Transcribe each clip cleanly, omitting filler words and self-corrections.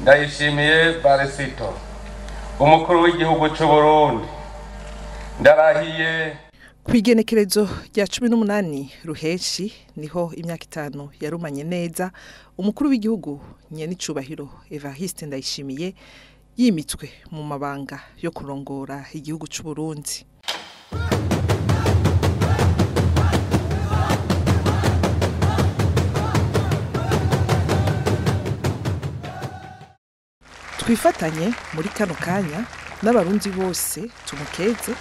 Ndayishimiye Varisito, umukuru w'igihugu c'u Burundi, ndarahiye. Kw'igenekerezo rya 18 Ruheshi niho imyaka 5 yarumanye neza umukuru w'igihugu nyenicubahiro Evariste Ndayishimiye yimitswe mu mabanga yo kurongora igihugu c'u Burundi. Twifatanye muri kano kanya n'abarundi bose tumukeze.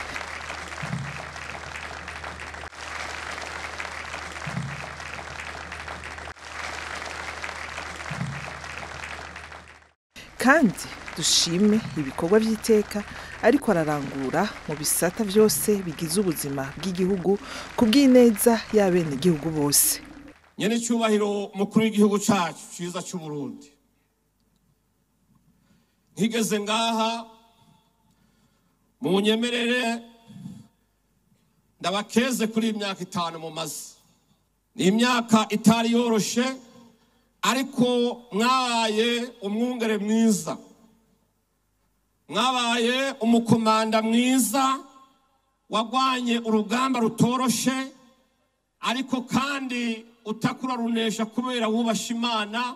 Kandi dushime ibikorwa vy'iteka ariko ararangura mu bisata vyose bigize ubuzima bw'igihugu kubw'ineza y'abene igihugu bose. Nyene cyubahiro mukuru w'igihugu cacu ciza c'u Burundi, ntigeze ngaha mu nyemerere ndabakeze kuri imyaka 5 mumaze. Ni imyaka itari yoroshe, ariko mwabaye umwungere mwiza, mwabaye umukomanda mwiza wagwanye urugamba rutoroshe, ariko kandi utakura runesha kubera wubasha Imana.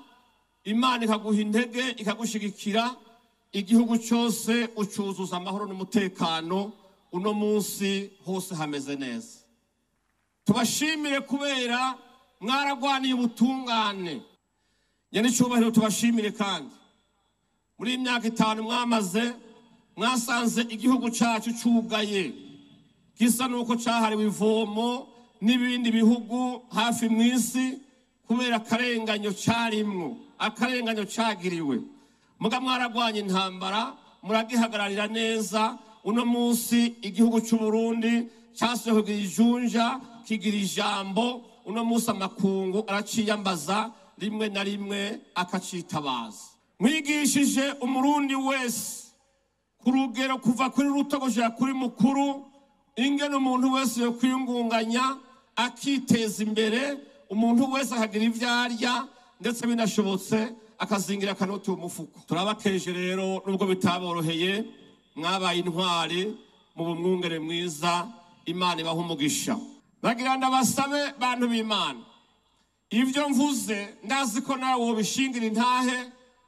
Imana ikaguha intege, ikagushigikira, igihugu cyose ucuzuza amahoro n'umutekano. Uno munsi hose hameze neza. Tubashimire kubera mwaragwaniye ubutungane. Nyene cyubahiro tubashimire kandi muri imyaka 5 mwamaze mwasanze igihugu cacu cugaye, gisa nuko cahariwe ivomo n'ibindi bihugu hafi mw'isi kubera akarenganyo carimwo, akarenganyo cagiriwe. Muga mwaragwanye intambara, muragihagararira neza. Uno munsi igihugu c'u Burundi casubiye kugira ijunja, kigira ijambo. Uno munsi amakungu araciyambaza, rimwe na rimwe akacitabaza. Mwigishije umurundi wese ku rugero kuva kuri ruto gushika kuri mukuru, ingene umuntu wese yo kwiyungunganya akiteza imbere, umuntu wese akagira ivyo arya, ndetse binashobotse akazingira akanoti mu mufuko. Turabakeje rero nubwo bitaboroheye, mwabaye intwari mu bumwungere mwiza. Imana ibaha umugisha. Bagira ndabasabe bantu b'Imana, ivyo mvuze ndazi ko nawe wobishingira intahe,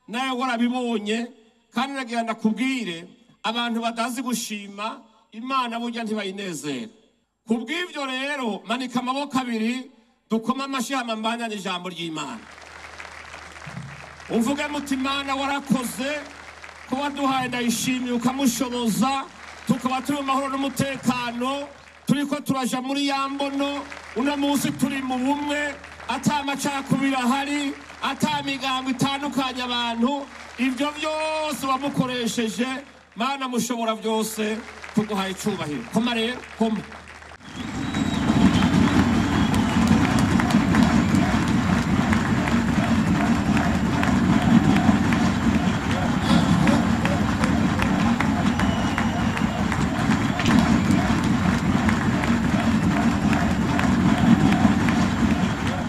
nawe warabibonye, kandi nagira ndakubwire abantu batazi gushima Imana burya ntibayinezera. Kubw'ivyo rero manika amaboko abiri dukoma amashi hama mbandanye ijambo ry'Imana. Uvuge muti Imana warakoze ko waduhaye Ndayishimiye ukamushoboza, tukaba turi mu mahoro n'umutekano, turiko turaja muri ya mbono. Uno munsi turi mu bumwe, ata amacakubiri ahari, ata migambo itandukanye abantu. Ivyo vyose wamukoresheje, Mana mushobora byose, tuguhaye icubahiro. Koma rero, koma.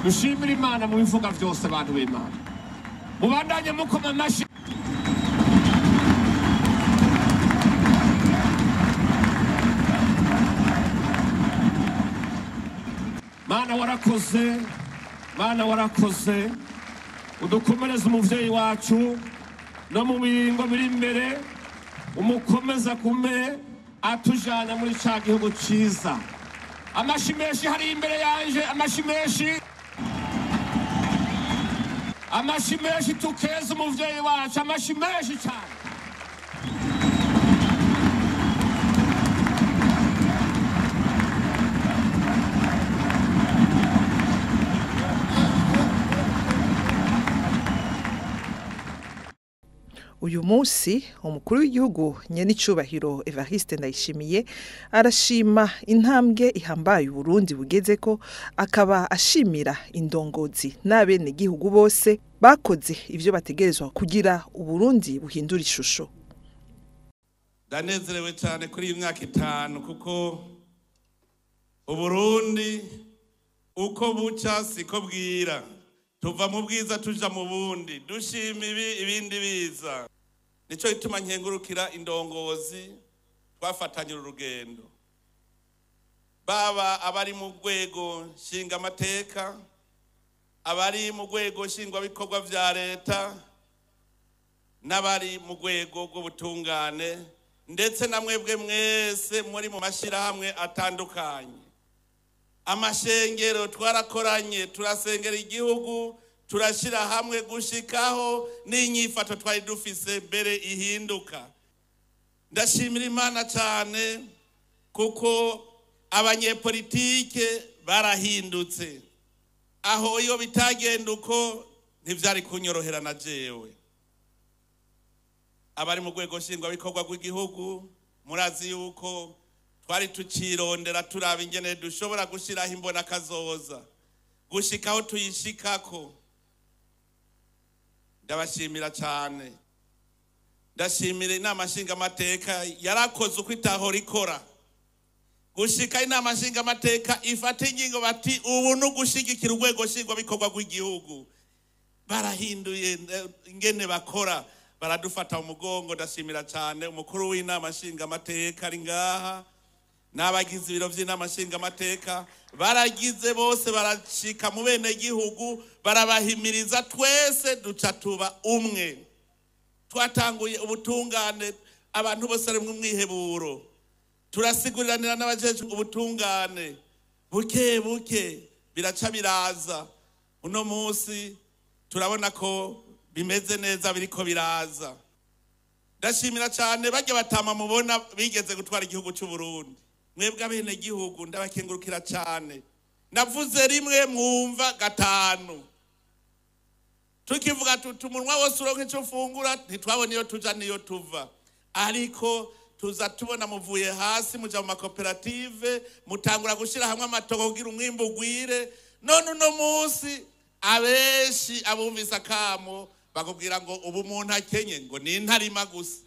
Dushimire Imana mu bivuga vyose bantu b'Imana. Mubandanye mukoma amashi. Mana warakoze, Mana warakoze, udukomereze umuvyeyi wacu no mu miringo biri imbere, umukomeza kume atujana muri ca gihugu ciza. Amashi menshi hari imbere yanje, amashi menshi, amashi menshi tukeze umuvyeyi wacu, amashi menshi cyane. Uyu munsi umukuru w'igihugu nyenicubahiro Evariste Ndayishimiye arashima intambwe ihambaye Burundi bugezeko, akaba ashimira indongozi n'abene gihugu bose bakoze ivyo bategerezwa kugira Uburundi buhindura ishusho. Ndanezerewe cyane kuri iyi myaka 5 kuko Uburundi uko buca siko bwira. Tuva mu bwiza tuja mu bundi, dushima ibi ibindi biza. Nico gituma nkengurukira indongozi twafatanyira urugendo, baba abari mu rwego nshingamateka, abari mu rwego nshingwabikorwa vya leta, n'abari mu rwego rw'ubutungane, ndetse na mwebwe mwese muri mu mashirahamwe atandukanye. Amashengero twarakoranye, turasengera igihugu, turashira hamwe gushikaho n'inyifato twari dufise mbere ihinduka. Ndashimira Imana cyane kuko abanyepolitike barahindutse. Aho iyo bitagenda uko ntivyari kunyorohera na jewe. Abari mu rwego nshingwabikorwa rw'igihugu murazi yuko twari tukirondera turaba ingene dushobora gushiraho imbona kazoza gushikaho tuyishikako. Ndabashimira cyane. Ndashimira inama nshingamateka yarakoze uko itahora ikora, gushika inama nshingamateka ifata ingingo bati ubu no gushigikira urwego nshingwabikorwa rw'igihugu. Barahinduye ingene bakora, baradufata umugongo. Ndashimira cyane umukuru w'inama nshingamateka ari ngaha n'abagize ibiro vy'inama nshingamateka, baragize bose barashika mu bene gihugu, barabahimiriza, twese duca tuba umwe. Twatanguye ubutungane, abantu bose ari mu mwiheburo, turasiguriranira n'abajejwe ubutungane, buke buke biraca biraza. Uno munsi turabona ko bimeze neza, biriko biraza. Ndashimira cyane bajya batama mubona bigeze gutwara igihugu cy'u Burundi. Mwebwe abene gihugu ndabakengurukira cyane. Navuze rimwe mwumva gatanu. Tukivuga tutumunwa wose uronke ico ufungura, ntitwabona iyo tuja niyo tuva. Ariko tuza tubona muvuye hasi muja mu makoperative, mutangura gushira hamwe amatogo kugira umwimbu ugwire. None uno munsi abenshi abumvise akamo bakubwira ngo ubu umuntu akenye ngo ni intarima gusa.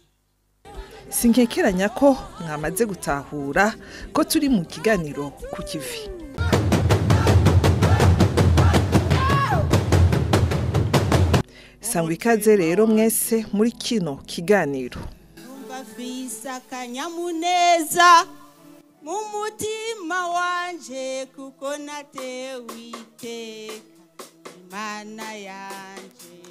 Sinkekeranya ko mwamaze gutahura ko turi mu kiganiro ku kivi. Sangwa ikaze rero mwese muri kino kiganiro. Numva akanyamuneza mu mutima wanje kuko natewe iteka Imana yanje.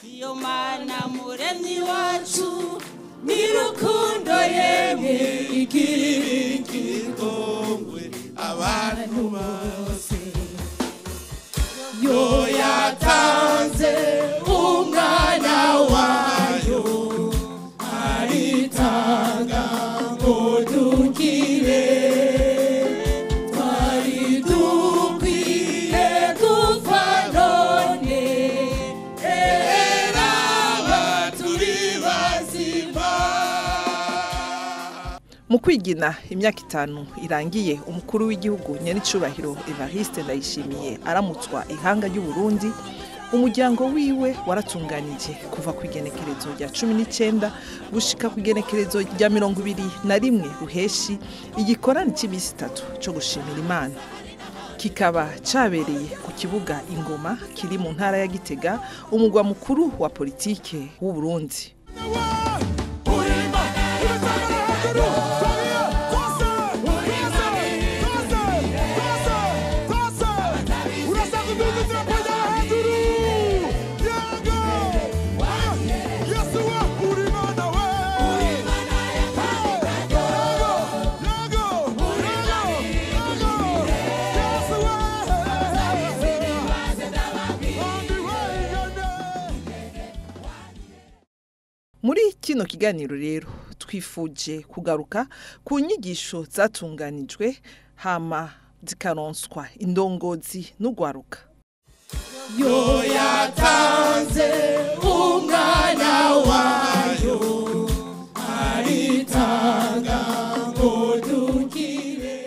Iyo mana muremyi wacu ni rukundo yemwe igikongwe abantu bose, yo yatanze umwana wayo aritanga ngo dukire. Twari dukwiye gupfa none eraba turi bazima. Mu kwigina imyaka 5 irangiye umukuru w'igihugu nyenicubahiro Evariste Ndayishimiye aramutswa ihanga ry'u Burundi, umuryango wiwe waratunganije kuva ku igenekerezo rya 19 gushika ku igenekerezo rya 21 ruheshi igikorane cy'imisi 3 cyo gushimira Imana, kikaba cabereye ku kibuga Ingoma kiri mu ntara ya Gitega, umugwa mukuru wa politike w'u Burundi. Muri kino kiganiro rero twifuje kugaruka ku nyigisho zatunganijwe hama zikaronswa indongozi n'ugwaruka. Yo yatanze umwana wayo aritanga ngo dukire.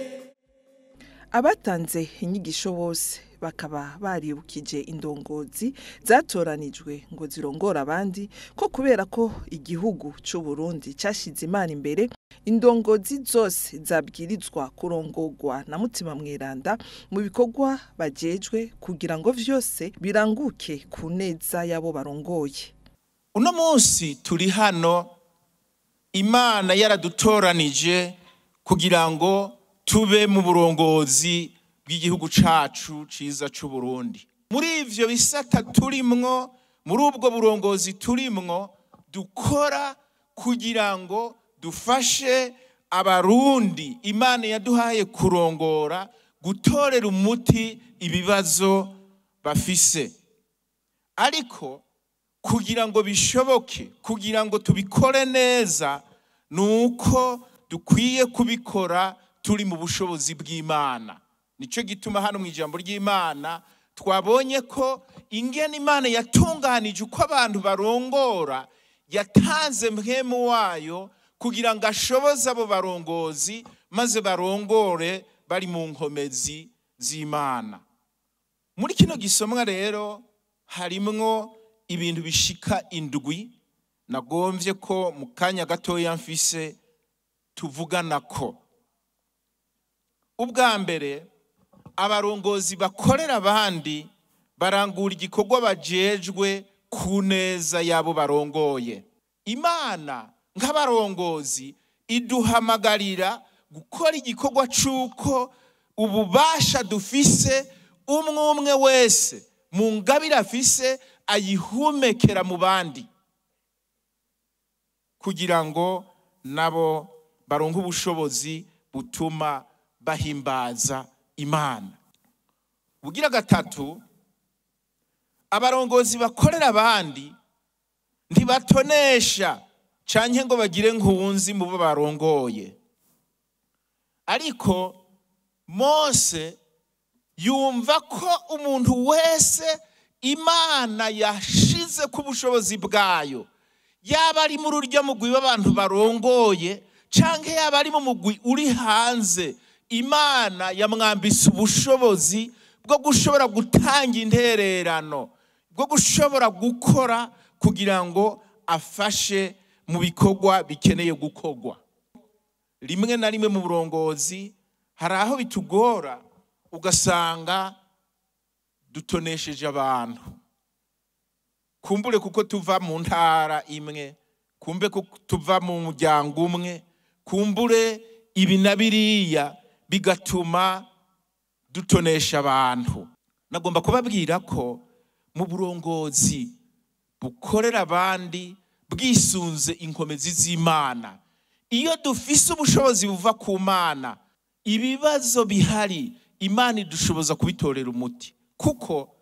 Abatanze inyigisho bose Bakaba baribukije indongozi zatoranijwe ngo zirongore abandi ko kubera ko igihugu c'u Burundi cashize Imana imbere, indongozi zose zabwirizwa kurongorwa na Mutima Mweranda mu bikorwa bajejwe kugira ngo vyose biranguke ku neza y'abo barongoye. Uno munsi turi hano, Imana yaradutoranije kugira ngo tube mu burongozi bw'igihugu cacu ciza c'u Burundi. Muri ivyo bisata turimwo, muri ubwo burongozi turimwo, dukora kugira ngo dufashe abarundi Imana yaduhaye kurongora gutorera umuti ibibazo bafise. Ariko kugira ngo bishoboke, kugira ngo tubikore neza, nuko dukwiye kubikora turi mu bushobozi bw'Imana. Nico gituma hano mu ijambo ry'Imana twabonye ko ingene Imana yatunganije uko abantu barongora, yatanze mpwemu wayo kugira ngo ashoboze abo barongozi maze barongore bari mu nkomezi z'Imana. Muri kino gisomwa rero harimwo ibintu bishika 7 nagomvye ko mu kanya gatoya mfise tuvugana ko. Ubwa mbere, abarongozi bakorera abandi barangura igikorwa bajejwe ku neza yabo barongoye. Imana nk'abarongozi iduhamagarira gukora igikorwa c'uko ububasha dufise umwe umwe wese mu ngabire afise ayihumekera mu bandi, kugira ngo nabo baronke ubushobozi butuma bahimbaza Imana. Bugira gatatu, abarongozi bakorera abandi ntibatonesha canke ngo bagire nkunzi mu bo barongoye. Ariko Mose yumva ko umuntu wese Imana yashize ku bushobozi bwayo, yaba ari muri urya mugwi w'abantu barongoye canke yaba ari mu mugwi uri hanze, Imana yamwambise ubushobozi bwo gushobora gutanga intererano, bwo gushobora gukora kugira ngo afashe mu bikorwa bikeneye gukorwa. Rimwe na rimwe mu burongozi hari aho bitugora, ugasanga dutonesheje abantu, kumbure kuko tuva mu ntara imwe, kumbe kuko tuva mu muryango umwe, kumbure ibi na biriya bigatuma dutonesha abantu. Nagomba kubabwira ko mu burongozi bukorera abandi bwisunze inkomezi z'Imana, iyo dufise ubushobozi buva ku Mana, ibibazo bihari Imana idushoboza kubitorera umuti. Kuko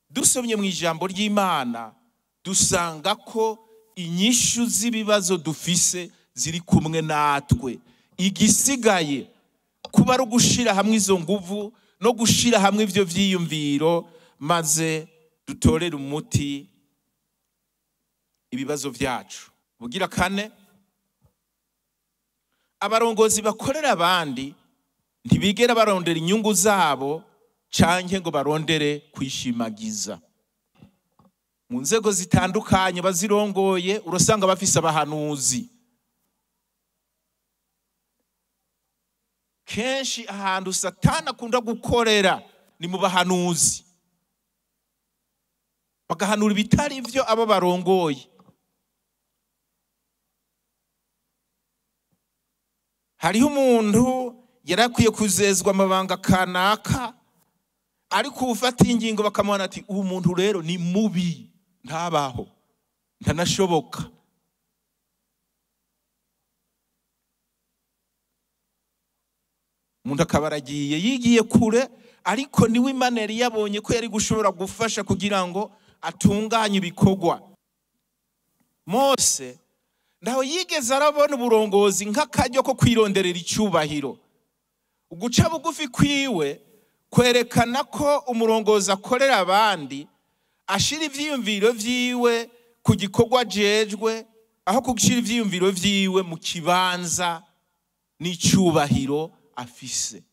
dusomye mu ijambo ry'Imana dusanga ko inyishu z'ibibazo dufise ziri kumwe natwe. Igisigaye kuba ari ugushira hamwe izo nguvu no gushira hamwe ivyo vyiyumviro maze dutorere umuti ibibazo vyacu. Bugira kane, abarongozi bakorera abandi ntibigera barondera inyungu zabo canke ngo barondere kwishimagiza. Mu nzego zitandukanye bazirongoye urasanga bafise abahanuzi. Kenshi ahantu Satani akunda gukorera ni mu bahanuzi, bagahanura ibitari vyo abo barongoye. Hariho umuntu yarakwiye kuzezwa amabanga kanaka, ariko ufata ingingo bakamubona ati uwo muntu rero ni mubi, ntabaho, ntanashoboka. Umuntu akaba aragiye yigiye kure, ariko niwe Imana yari yabonye ko yari gushobora gufasha kugira ngo atunganye ibikorwa. Mose ntaho yigeze arabona uburongozi nk'akaryo ko kwironderera icyubahiro. Uguca bugufi kwiwe kwerekana ko umurongozi akorera abandi, ashira ivyiyumviro vyiwe ku gikorwa ajejwe, aho gushira ivyiyumviro vyiwe mu kibanza n'icyubahiro afise.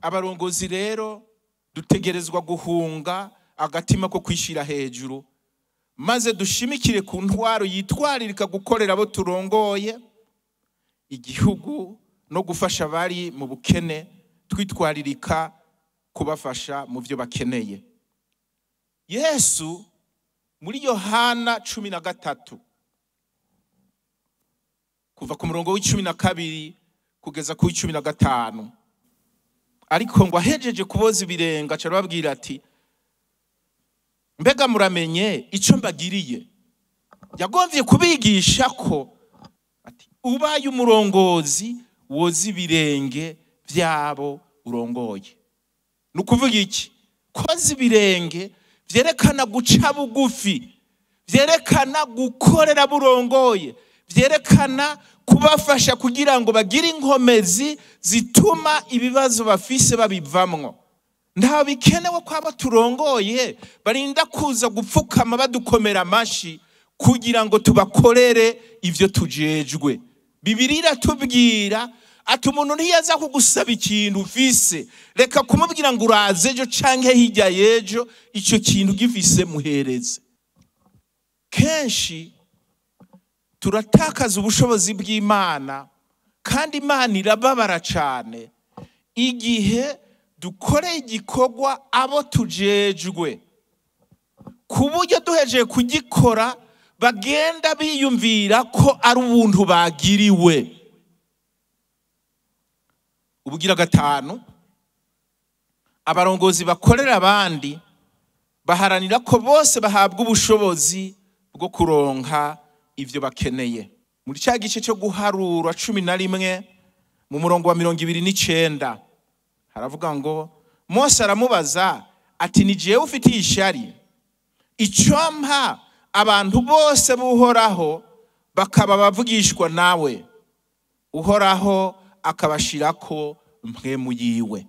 Abarongozi rero dutegerezwa guhunga agatima ko kwishira hejuru, maze dushimikire ku ntwaro yitwaririka gukorera abo turongoye igihugu no gufasha abari mu bukene, twitwaririka kubafasha mu byo bakeneye. Yesu muri Yohana 13 kuva ku murongo w'12 kugeza ku 15, ariko ngo ahejeje kuboza ibirenga aca arababwira ati: mbega muramenye icyo mbagiriye? Yagomvye kubigisha ko ati ubaye umurongozi woza ibirenge byabo urongoye. Ni ukuvuga iki? Koza ibirenge vyerekana guca bugufi, vyerekana gukorera burongoye, vyerekana kubafasha kugira ngo bagire inkomezi zituma ibibazo bafise babivamwo. Nta bikenewe ko abo turongoye barinda kuza gupfukama badukomera amashi kugira ngo tubakorere ivyo tujejwe. Bibiliya iratubwira ati umuntu ntiyaza kugusaba ikintu ufise, reka kumubwira ngo uraze ejo canke hirya y'ejo, ico kintu gifise muhereze. Kenshi turatakaza ubushobozi bw'Imana, kandi Imana irababara cane igihe dukoreye igikorwa abo tujejwe, ku buryo duhejeje kugikora bagenda biyumvira ko ari ubuntu bagiriwe. Ubugira gatanu, abarongozi bakorera abandi baharanira ko bose bahabwa ubushobozi bwo kuronka ivyo bakeneye. Muri cya gice cyo guharura 11 mu murongo wa 29 haravuga ngo Mose aramubaza ati: ni jewe ufitiye ishari? Icompa abantu bose buhoraho bakaba bavugishwa nawe, Uhoraho akabashirako mpwemu yiwe.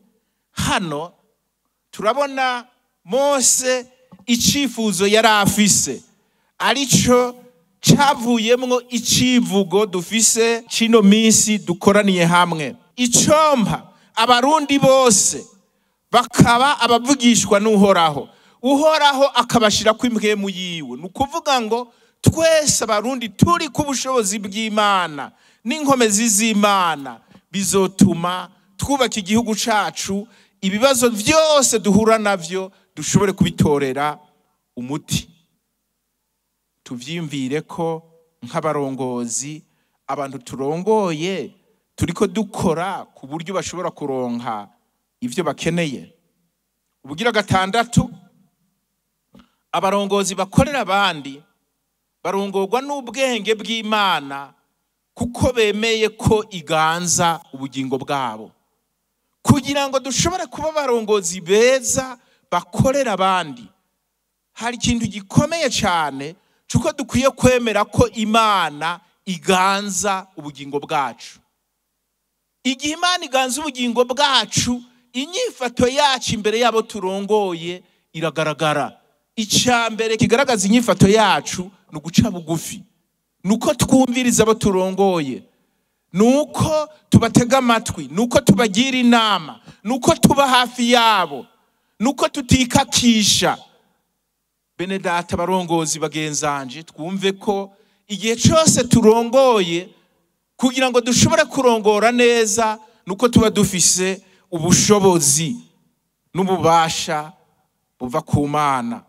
Hano turabona Mose icifuzo yari afise, arico cavuyemwo icivugo dufise cino minsi dukoraniye hamwe. Icompa abarundi bose bakaba abavugishwa n'Uhoraho, Uhoraho akabashirako impwemu yiwe. Ni ukuvuga ngo twese abarundi turi ku bushobozi bw'Imana n'inkomezi z'Imana, bizotuma twubaka igihugu cacu, ibibazo vyose duhura navyo dushobore kubitorera umuti. Tuvyiyumvire ko nk'abarongozi, abantu turongoye turiko dukora ku buryo bashobora kuronka ivyo bakeneye. Ubugira gatandatu, abarongozi bakorera abandi barongorwa n'ubwenge bw'Imana, kuko bemeye ko iganza ubugingo bwabo. Kugira ngo dushobore kuba abarongozi beza bakorera abandi, hari ikintu gikomeye cyane cuko dukwiye kwemera ko Imana iganza ubugingo bwacu. Igihe Imana iganza ubugingo bwacu, inyifato yacu imbere yabo turongoye iragaragara. Icya mbere kigaragaza inyifato yacu ni uguca bugufi, nuko twumviriza abo turongoye, nuko tubatega amatwi, nuko tubagira inama, nuko tuba hafi yabo, nuko tutikakisha. Bene data barongozi bagenzanje, twumve ko igihe cyose turongoye, kugira ngo dushobore kurongora neza, nuko tuba dufise ubushobozi n'ububasha buva ku Mana.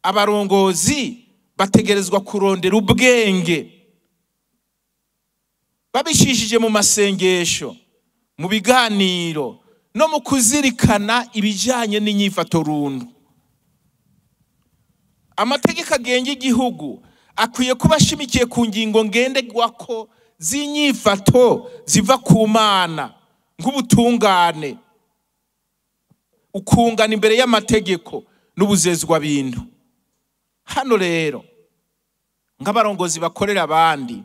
Abarongozi bategerezwa kurondera ubwenge babishishije mu masengesho, mu biganiro no mu kuzirikana ibijanye n'inyifato rundu. Amategeko agenga igihugu akwiye kuba ashimikiye ku ngingo ngenderwako z'inyifato ziva ku Mana, nk'ubutungane, ukungana imbere y'amategeko n'ubuzezwa bintu. Hano rero nk'abarongozi bakorera abandi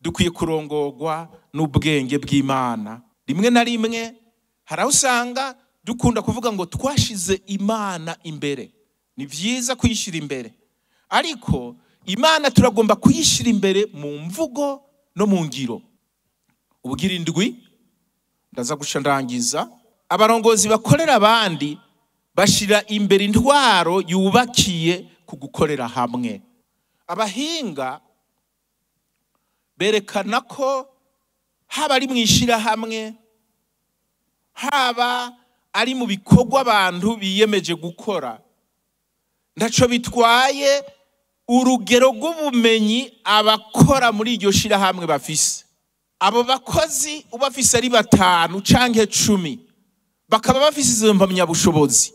dukwiye kurongorwa n'ubwenge bw'Imana. Rimwe na rimwe hari aho usanga dukunda kuvuga ngo twashize Imana imbere. Ni vyiza kuyishira imbere, ariko Imana turagomba kuyishira imbere mu mvugo no mu ngiro. Ubugira indwi, Ndaza guca ndangiza. Abarongozi bakorera abandi bashira imbere intwaro yubakiye ku gukorera hamwe. Abahinga berekana ko haba ari mu ishyirahamwe, haba ari mu bikorwa abantu biyemeje gukora, ntaco bitwaye urugero rw'ubumenyi abakora muri iryo shyirahamwe bafise. Abo bakozi ubafise ari 5 canke 10 bakaba bafise izo mpamyabushobozi,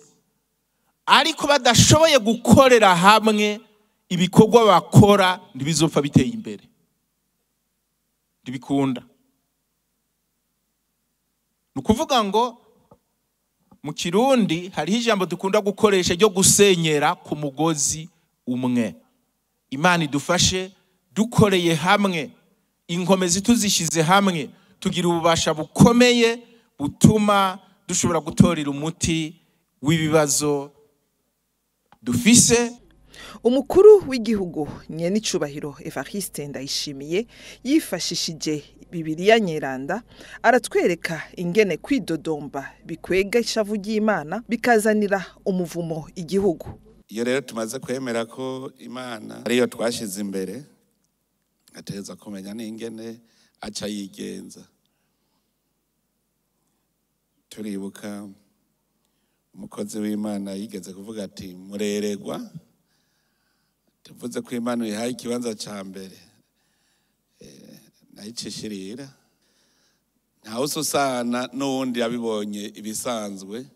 ariko badashoboye gukorera hamwe, ibikorwa bakora ntibizopfa biteye imbere, ntibikunda. Ni ukuvuga ngo mu Kirundi hariho ijambo dukunda gukoresha ryo gusenyera ku mugozi umwe. Imana idufashe dukoreye hamwe, inkomezi tuzishize hamwe, tugira ububasha bukomeye butuma dushobora gutorera umuti w'ibibazo dufise. Umukuru w'igihugu nyenicubahiro Evariste Ndayishimiye yifashishije Bibiliya Nyeranda aratwereka ingene kwidodomba bikwega ishavu ry'Imana bikazanira umuvumo igihugu. Iyo rero tumaze kwemera ko Imana ariyo twashize imbere, ategerezwa kumenya n'ingene aca yigenza. Turibuka umukozi w'Imana yigeze kuvuga ati mureregwa, tuvuze ko Imana ihaye ikibanza ca mbere, nayicishirira ntawe ususana n'uwundi yabibonye ibisanzwe,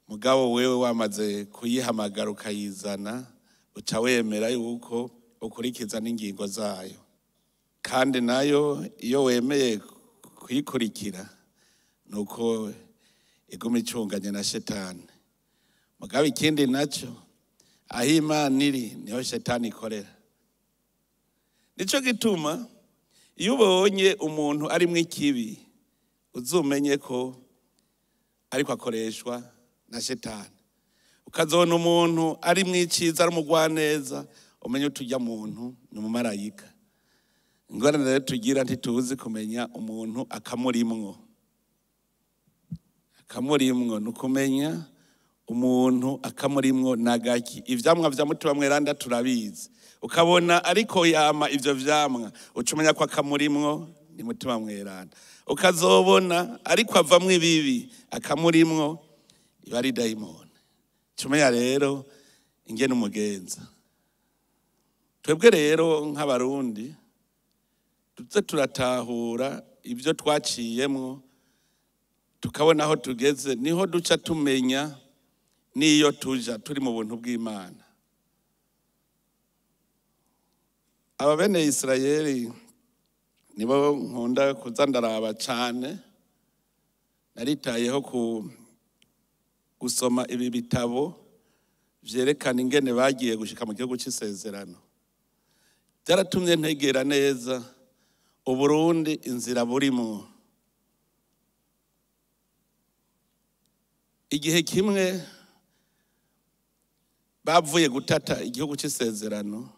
mugabo wewe wamaze kuyihamagara ukayizana, uca wemera yuko ukurikiza n'ingingo zayo. Kandi nayo iyo wemeye kuyikurikira nuko iguma icunganye na shetani. Mugabo ikindi naco, aho Imana iri niho shetani ikorera. Nico gituma iyo ubonye umuntu arimwo ikibi, uzumenye ko ariko akoreshwa na shetani. Ukazona umuntu arimwo iciza, ari umugwaneza, umenye utujya muntu ni umumarayika. Ingorane rero tugira ntituzi kumenya umuntu akamurimwo. Akamurimwo ni ukumenya umuntu akamurimwo nagaki. Ivyamwa vya Mutima Mweranda turabizi. Ukabona ariko yama ivyo vyamwa, uca umenya ko akamurimwo ni Mutima Mweranda. Ukazobona ariko avamwo ibibi, akamurimwo iba ari dayimoni. Uca umenya rero ingene umugenza. Twebwe rero nk'Abarundi tuze turatahura ibyo twaciyemwo, tukabona aho tugeze, niho duca tumenya n'iyo tuja turi mu buntu bw'Imana. Aba bene Isirayeli nibo nkunda kuza ndaraba cane. Naritayeho ku gusoma ibi bitabo vyerekana ingene bagiye gushika mu gihugu c'isezerano. Byaratumye ntegera neza Uburundi inzira burimo. Igihe kimwe bavuye gutata igihugu c'isezerano,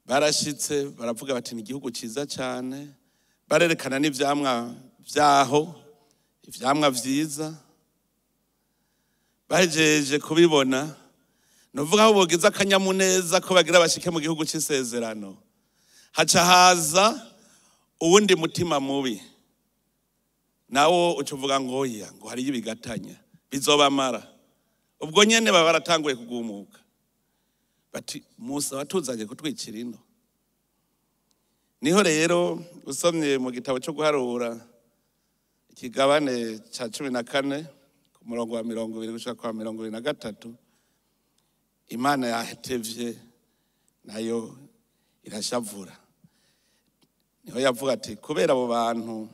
barashitse baravuga bati ni igihugu ciza cane, barerekana n'ivyamwa vyaho, ivyamwa vyiza. Bahejeje kubibona, nuvuga aho bogize akanyamuneza ko bagira bashike mu gihugu c'isezerano, haca haza uwundi mutima mubi, nawo uca uvuga ngo oya, ngo hariyo ibigatanya bizobamara. Ubwo nyene baba baratanguye kugumuka, bati Musa watuzanye kutwicira ino. Niho rero usomye mu gitabo cyo guharura ikigabane ca 14 ku murongo wa 20 gushika kwa 23, Imana yahetevye nayo irashavura. Niho yavuga ati kubera abo bantu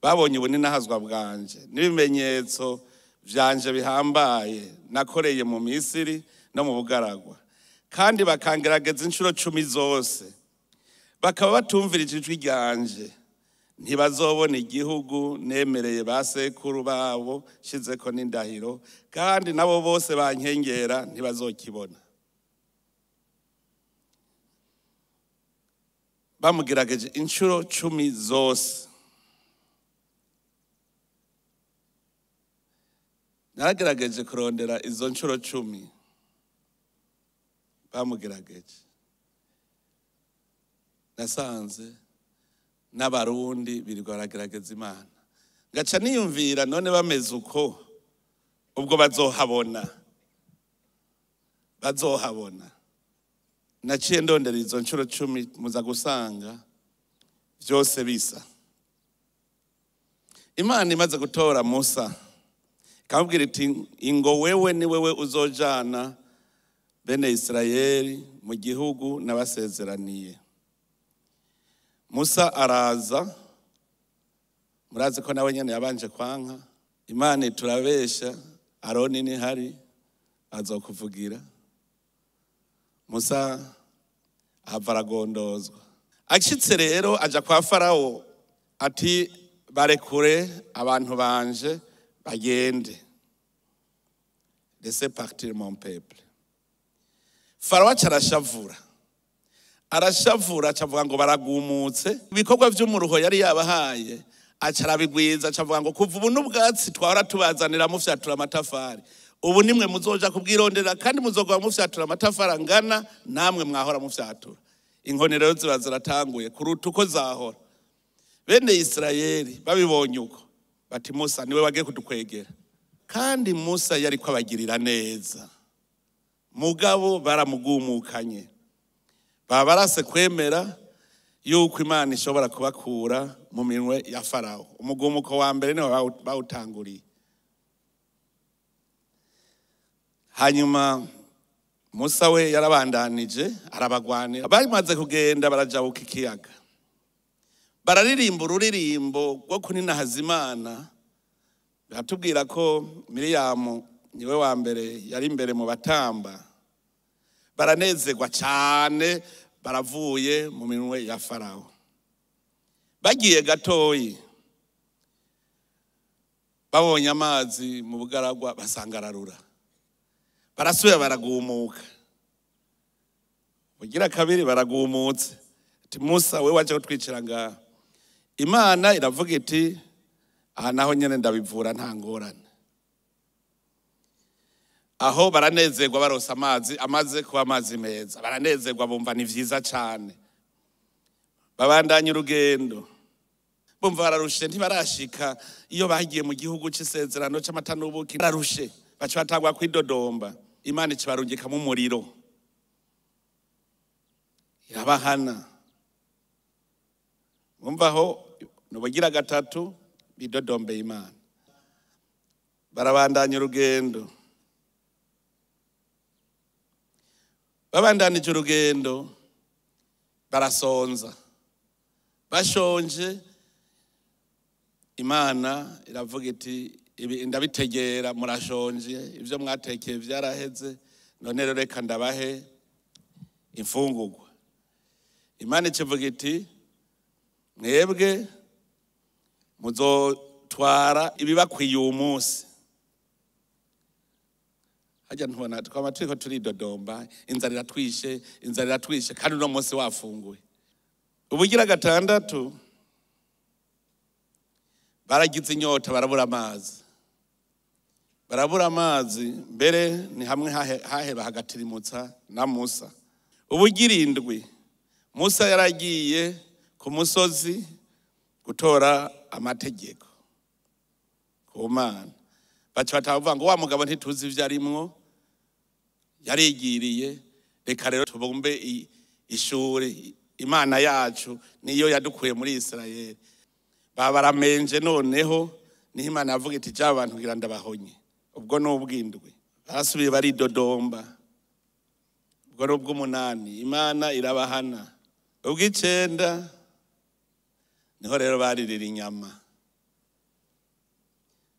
babonye ubuninahazwa bwanje n'ibimenyetso vyanje bihambaye nakoreye mu Misiri no mu bugaragwa, kandi bakangerageza inshuro 10 zose, bakaba batumvirije ijwi ryanje, ntibazobona igihugu nemereye ba sekuru babo nshizeko n'indahiro, kandi nabo bose bankengera ntibazokibona. Bamugerageje inshuro 10 zose. Naragerageje kurondera izo nshuro 10 bamugerageje, nasanze n'abarundi birirwa baragerageza Imana. Ngaca niyumvira none bameze uko ubwo bazohabona. Naciye ndondera izo nshuro 10 muza gusanga byose bisa. Imana imaze gutora Musa ikamubwira iti ingo wewe ni wewe uzojana bene Isirayeli mu gihugu nabasezeraniye. Musa araza, murazi ko nawe nyene yabanje kwanka. Imana iturabesha, Aroni ni hari azokuvugira. Musa ahava aragondozwa. Ashitse rero aja kwa Farawo ati barekure abantu banje bagende, laissez partir mon peuple. Farawo aca arashavura acavuga ngo baragumutse. Ibikorwa vy'umuruho yari yabahaye aca arabigwiza, acavuga ngo kuva ubu n'ubwatsi twahora tubazanira mufyatura amatafari, ubu nimwe muzoja kubwirondera kandi muzogwa mufyatura amatafari angana namwe mwahora mufyatura. Inkoni rero ziba ziratanguye kuruta uko zahora. Bene Isirayeli babibonye uko bati Musa niwe wagiye kudukwegera. Kandi Musa yari kwabagirira neza, mugabo baramugumukanye, baba barase kwemera yuko Imana ishobora kubakura mu minwe ya Farawo. Umugumuko wa mbere niwe bawutanguriye. Hanyuma Musa we yarabandanije arabagwanira. Bamaze kugenda barajabuka ikiyaga, bararirimba ururirimbo rwo kuninahaza Imana. Biratubwira ko Miriyamu niwe wa mbere yari imbere mu batamba. Baranezerwa cyane, baravuye mu minwe ya Farawo. Bagiye gatoyi babonye amazi mu bugaragwa basanga ararura, barasubira baragumuka. Bugira kabiri baragumutse. Ati Musa we waje kutwicira ngaha. Imana iravuga iti aha naho nyene ndabivura nta ngorane. Aho baranezerwa baronse amazi, amaze kuba amazi meza, baranezerwa bumva ni vyiza cane. Babandanya urugendo, bumva bararushe, ntibarashika iyo bagiye mu gihugu c'isezerano c'amata n'ubuki, bararushe baca batangwa kwidodomba. Imana ikibarungikamo umuriro irabahana. Bumva aho nubugira gatatu bidodombeye Imana. Barabandanya urugendo, babandanije urugendo barasonza, bashonje. Imana iravuga iti ibi ndabitegera, murashonje, ibyo mwatekeye byaraheze, none rero reka ndabahe imfungurwa. Imana ikivuga iti mwebwe muzotwara ibibakwiye uyu munsi. Hajya ntubona twama turiko turidodomba, inzara iratwishe, inzara iratwishe, kandi uno munsi wafunguye. Ubugira gatandatu baragize inyota, barabura amazi, barabura amazi. Mbere ni hamwe haheba hagatirimutsa na Musa. Ubugira indwi Musa yaragiye ku musozi gutora amategeko ku Mana. Baca batavuga ngo wa mugabo ntituzi ivyo arimwo, yarigiriye, reka rero tubumbe ishuri, Imana yacu niyo yadukuye muri Isirayeli. Babaramenje noneho niho Imana yavuga iti ja abantu ngira ndabahonye. Ubwo n'ubwindwi barasubiye baridodomba. Ubwo n'ubw'umunani Imana irabahana. Ubw'icenda niho rero baririra inyama,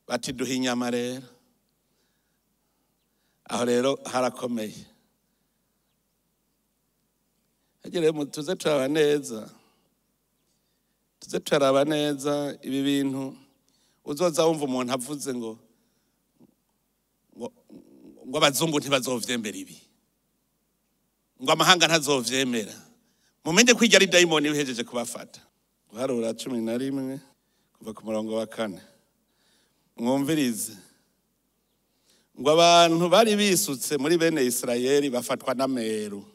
bati duha inyama rero. Aho rero harakomeye. Hagere tuze turaba neza, tuze turaba neza ibi bintu. Uzoza wumva umuntu avuze ngo ngo abazungu ntibazovyemera ibi, ngo amahanga ntazovyemera. Mumenye ko ari dayimoni bihejeje kubafata. Guharura 11 kuva ku murongo wa 4. Mwumvirize. Ngo abantu bari bisutse muri bene Isirayeli bafatwa n'ameru,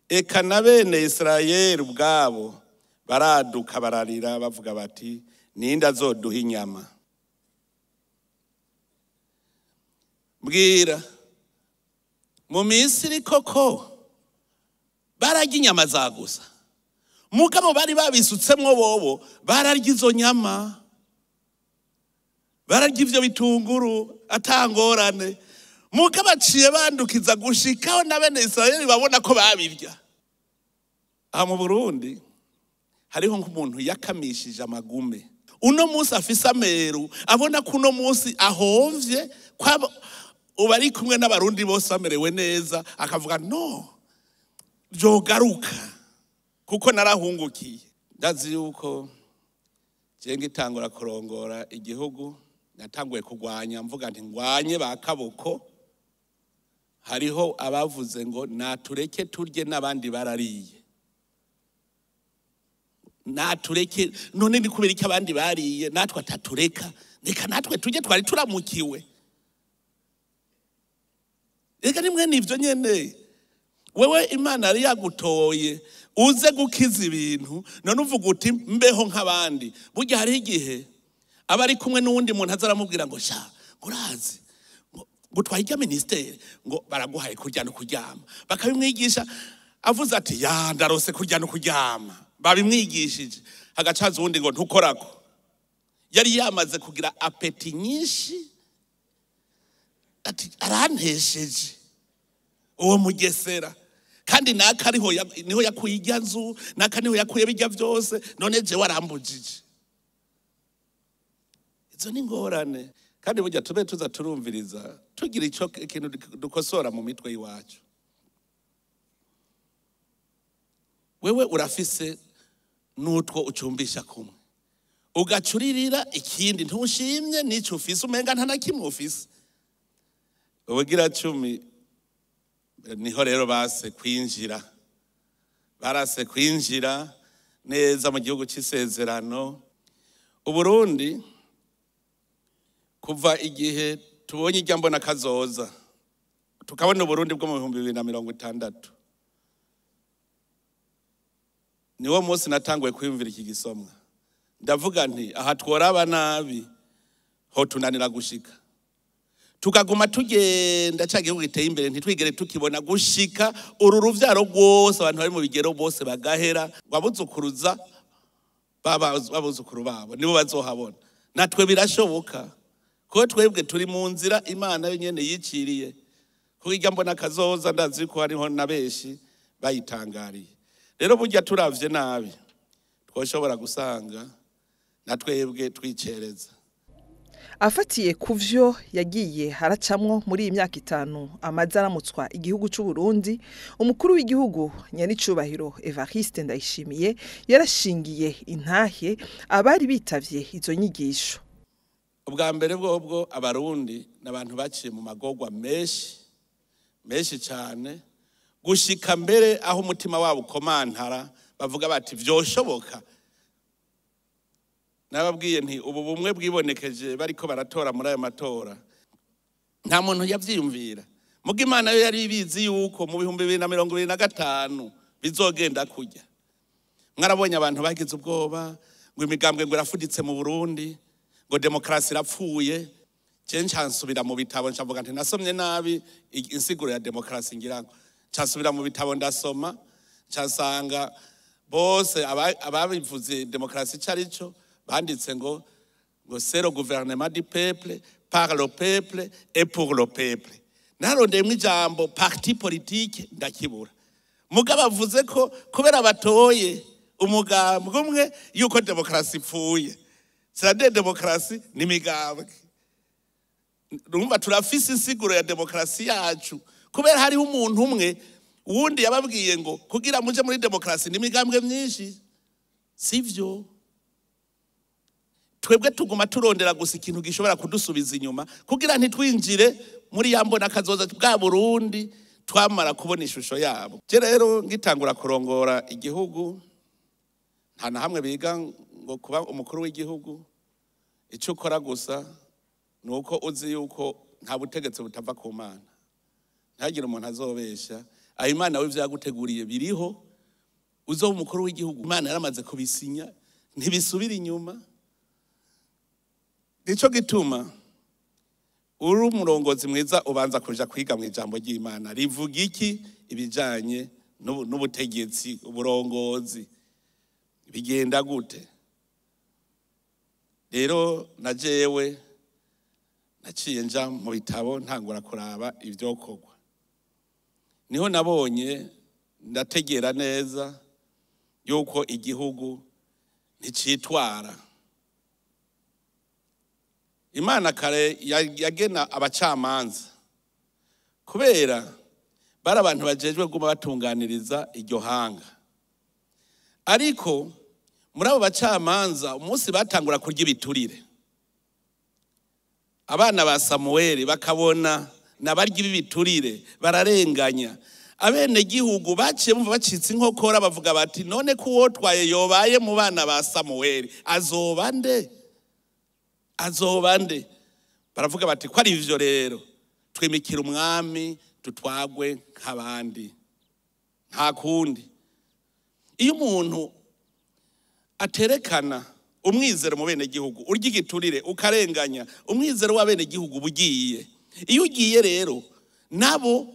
eka na bene Isirayeli ubwabo baraduka bararira bavuga bati: "Ninde azoduha inyama?" Mbwira, mu Misiri koko bararya inyama za gusa, mugabo bari babisutsemwo bobo bararya izo nyama, bararya ivyo bitunguru atangorane. Mugabo baciye bandukiza gushikaho na bene Isirayeli babona ko babirya. Aha mu Burundi hariho nk'umuntu yakamishije amagume, uno munsi afise ameru, abona ko uno munsi ahomvye, ko ubu ari kumwe n'Abarundi bose bamerewe neza, akavuga: "No vyogaruka kuko narahungukiye." Ndazi yuko je ngitangura kurongora igihugu natanguye kurwanya, mvuga nti ngwanye ba kaboko. Hariho abavuze ngo natureke turye, n'abandi barariye, natureke. None ni kubera iki abandi bariye natwe atatureka? Reka natwe tujye, twari turamukiwe. Reka nimwe nivyo nyene, wewe Imana yari yagutoye uze gukiza ibintu, none uvuga uti mbeho nk'abandi. Burya hariho igihe aba ari kumwe n'uwundi muntu aza aramubwira ngo: "Sha, urazi ngo utwaye ijya minisiteri, ngo baraguhaye kurya no kuryama." Bakabimwigisha, avuze ati: "Ya, ndarose kurya no kuryama." Babimwigishije, hagacaza uwundi ngo ntukorako. Yari yamaze kugira appétit nyinshi, ati: "Arantesheje uwo mugesera, kandi naka ariho niho yakuye ijya nzu, naka niho yakuye bijya byose, none jewe arambujije." Izo ni ingorane. Kandi burya tube tuza turumviriza, tugira ico ikintu dukosora mu mitwe y'iwacu. Wewe urafise n'utwo ucumbisha kumwe, ugacuririra ikindi, ntushimye n'ico ufise, umenga nta na kimwe ufise. Ubugira cumi niho rero base kwinjira, barase kwinjira neza mu gihugu c'isezerano. Uburundi, kuva igihe tubonye ijya mbona kazoza, tukabona Uburundi bwo mu 2060, niwo munsi natanguye kwiyumvira iki gisomwa. Ndavuga nti aha tworaba nabi ho tunanira gushika, tukaguma tugenda ca gihugu giteye imbere ntitwigere tukibona, gushika uru ruvyaro rwose, abantu bari mu bigero bose bagahera, ngo abuzukuruza babuzukuru babo nibo bazohabona. Natwe birashoboka, kuko twebwe turi mu nzira Imana yo nyene yiciriye. Kuko irya mbona kazoza, ndazi ko hariho na benshi bayitangariye. Rero burya turavye nabi twoshobora gusanga na twebwe twicereza. Afatiye ku vyo yagiye haracamwo muri iyi myaka 5 amaze aramutswa igihugu c'u Burundi, umukuru w'igihugu nyenicubahiro Evariste Ndayishimiye yarashingiye intahe abari bitavye izo nyigisho. Ubwa mbere bwobwo, Abarundi n'abantu baciye mu magorwa menshi menshi cyane, gushika mbere aho umutima wabo ukomantara, bavuga bati vyoshoboka. Nababwiye nti ubu bumwe bwibonekeje bariko baratora muri ayo matora, nta muntu yavyiyumvira. Muga Imana yo yari ibizi yuko mu 2025 bizogenda kujya. Mwarabonye abantu bagize ubwoba ngo imigambwe ngo irafuditse mu Burundi, ngo demokarasi irapfuye. Je ncansubira mu bitabo, ncavuga nti nasomye nabi insiguro ya demokarasi, ngira ngo ncansubira mu bitabo ndasoma, ncasanga bose ababivuze demokarasi ico arico banditse ngo "C'est le gouvernement du peuple, par le peuple et pour le peuple." Narondeyemwo ijambo parti politique ndakibura. Mugabo avuze ko kubera batoye umugambwe umwe yuko demokarasi ipfuye. C'est demokarasi ni imigambwe. Urumva turafise insiguro ya demokarasi yacu kubera hariho umuntu umwe wundi yababwiye ngo kugira muje muri demokarasi ni imigambwe myinshi. Sivyo, twebwe tuguma turondera gusa ikintu gishobora kudusubiza inyuma kugira ntitwinjire muri ya mbona kazoza bwa Burundi twamara kubona ishusho yabo. Je rero ngitangura kurongora igihugu, nta na hamwe biga ngo kuba umukuru w'igihugu icyo ukora gusa ni uko uzi yuko Nta butegetsi butava ku Mana, ntihagire umuntu azobesha. Aho Imana we vyaguteguriye biriho, uzoba umukuru w'igihugu, Imana yaramaze kubisinya, ntibisubira inyuma. Nico gituma uri umurongozi mwiza ubanza kuja kwiga mu ijambo ry'Imana rivuga iki ibijanye n'ubutegetsi, uburongozi bigenda gute. Rero na jewe naciye nja mu bitabo ntangura kuraba ivyokorwa, niho nabonye ndategera neza yuko igihugu nticitwara. Imana kare yagena abacamanza kubera bari abantu bajejwe guma batunganiriza iryo hanga, ariko muri abo bacamanza umunsi batangura kurya ibiturire, abana ba Samueli bakabona nabarya ibiturire bararenganya abene gihugu, baciye bumva bacitse inkokora bavuga bati none ko uwotwaye yobaye mu bana ba Samueli azoba nde? Azoba nde? Baravuga bati ko ari ivyo rero twimikira umwami dutwagwe nk'abandi, nta kundi. Iyo umuntu aterekana umwizero mu bene gihugu, urya igiturire ukarenganya, umwizero w'abene gihugu bugiye. Iyo ugiye rero nabo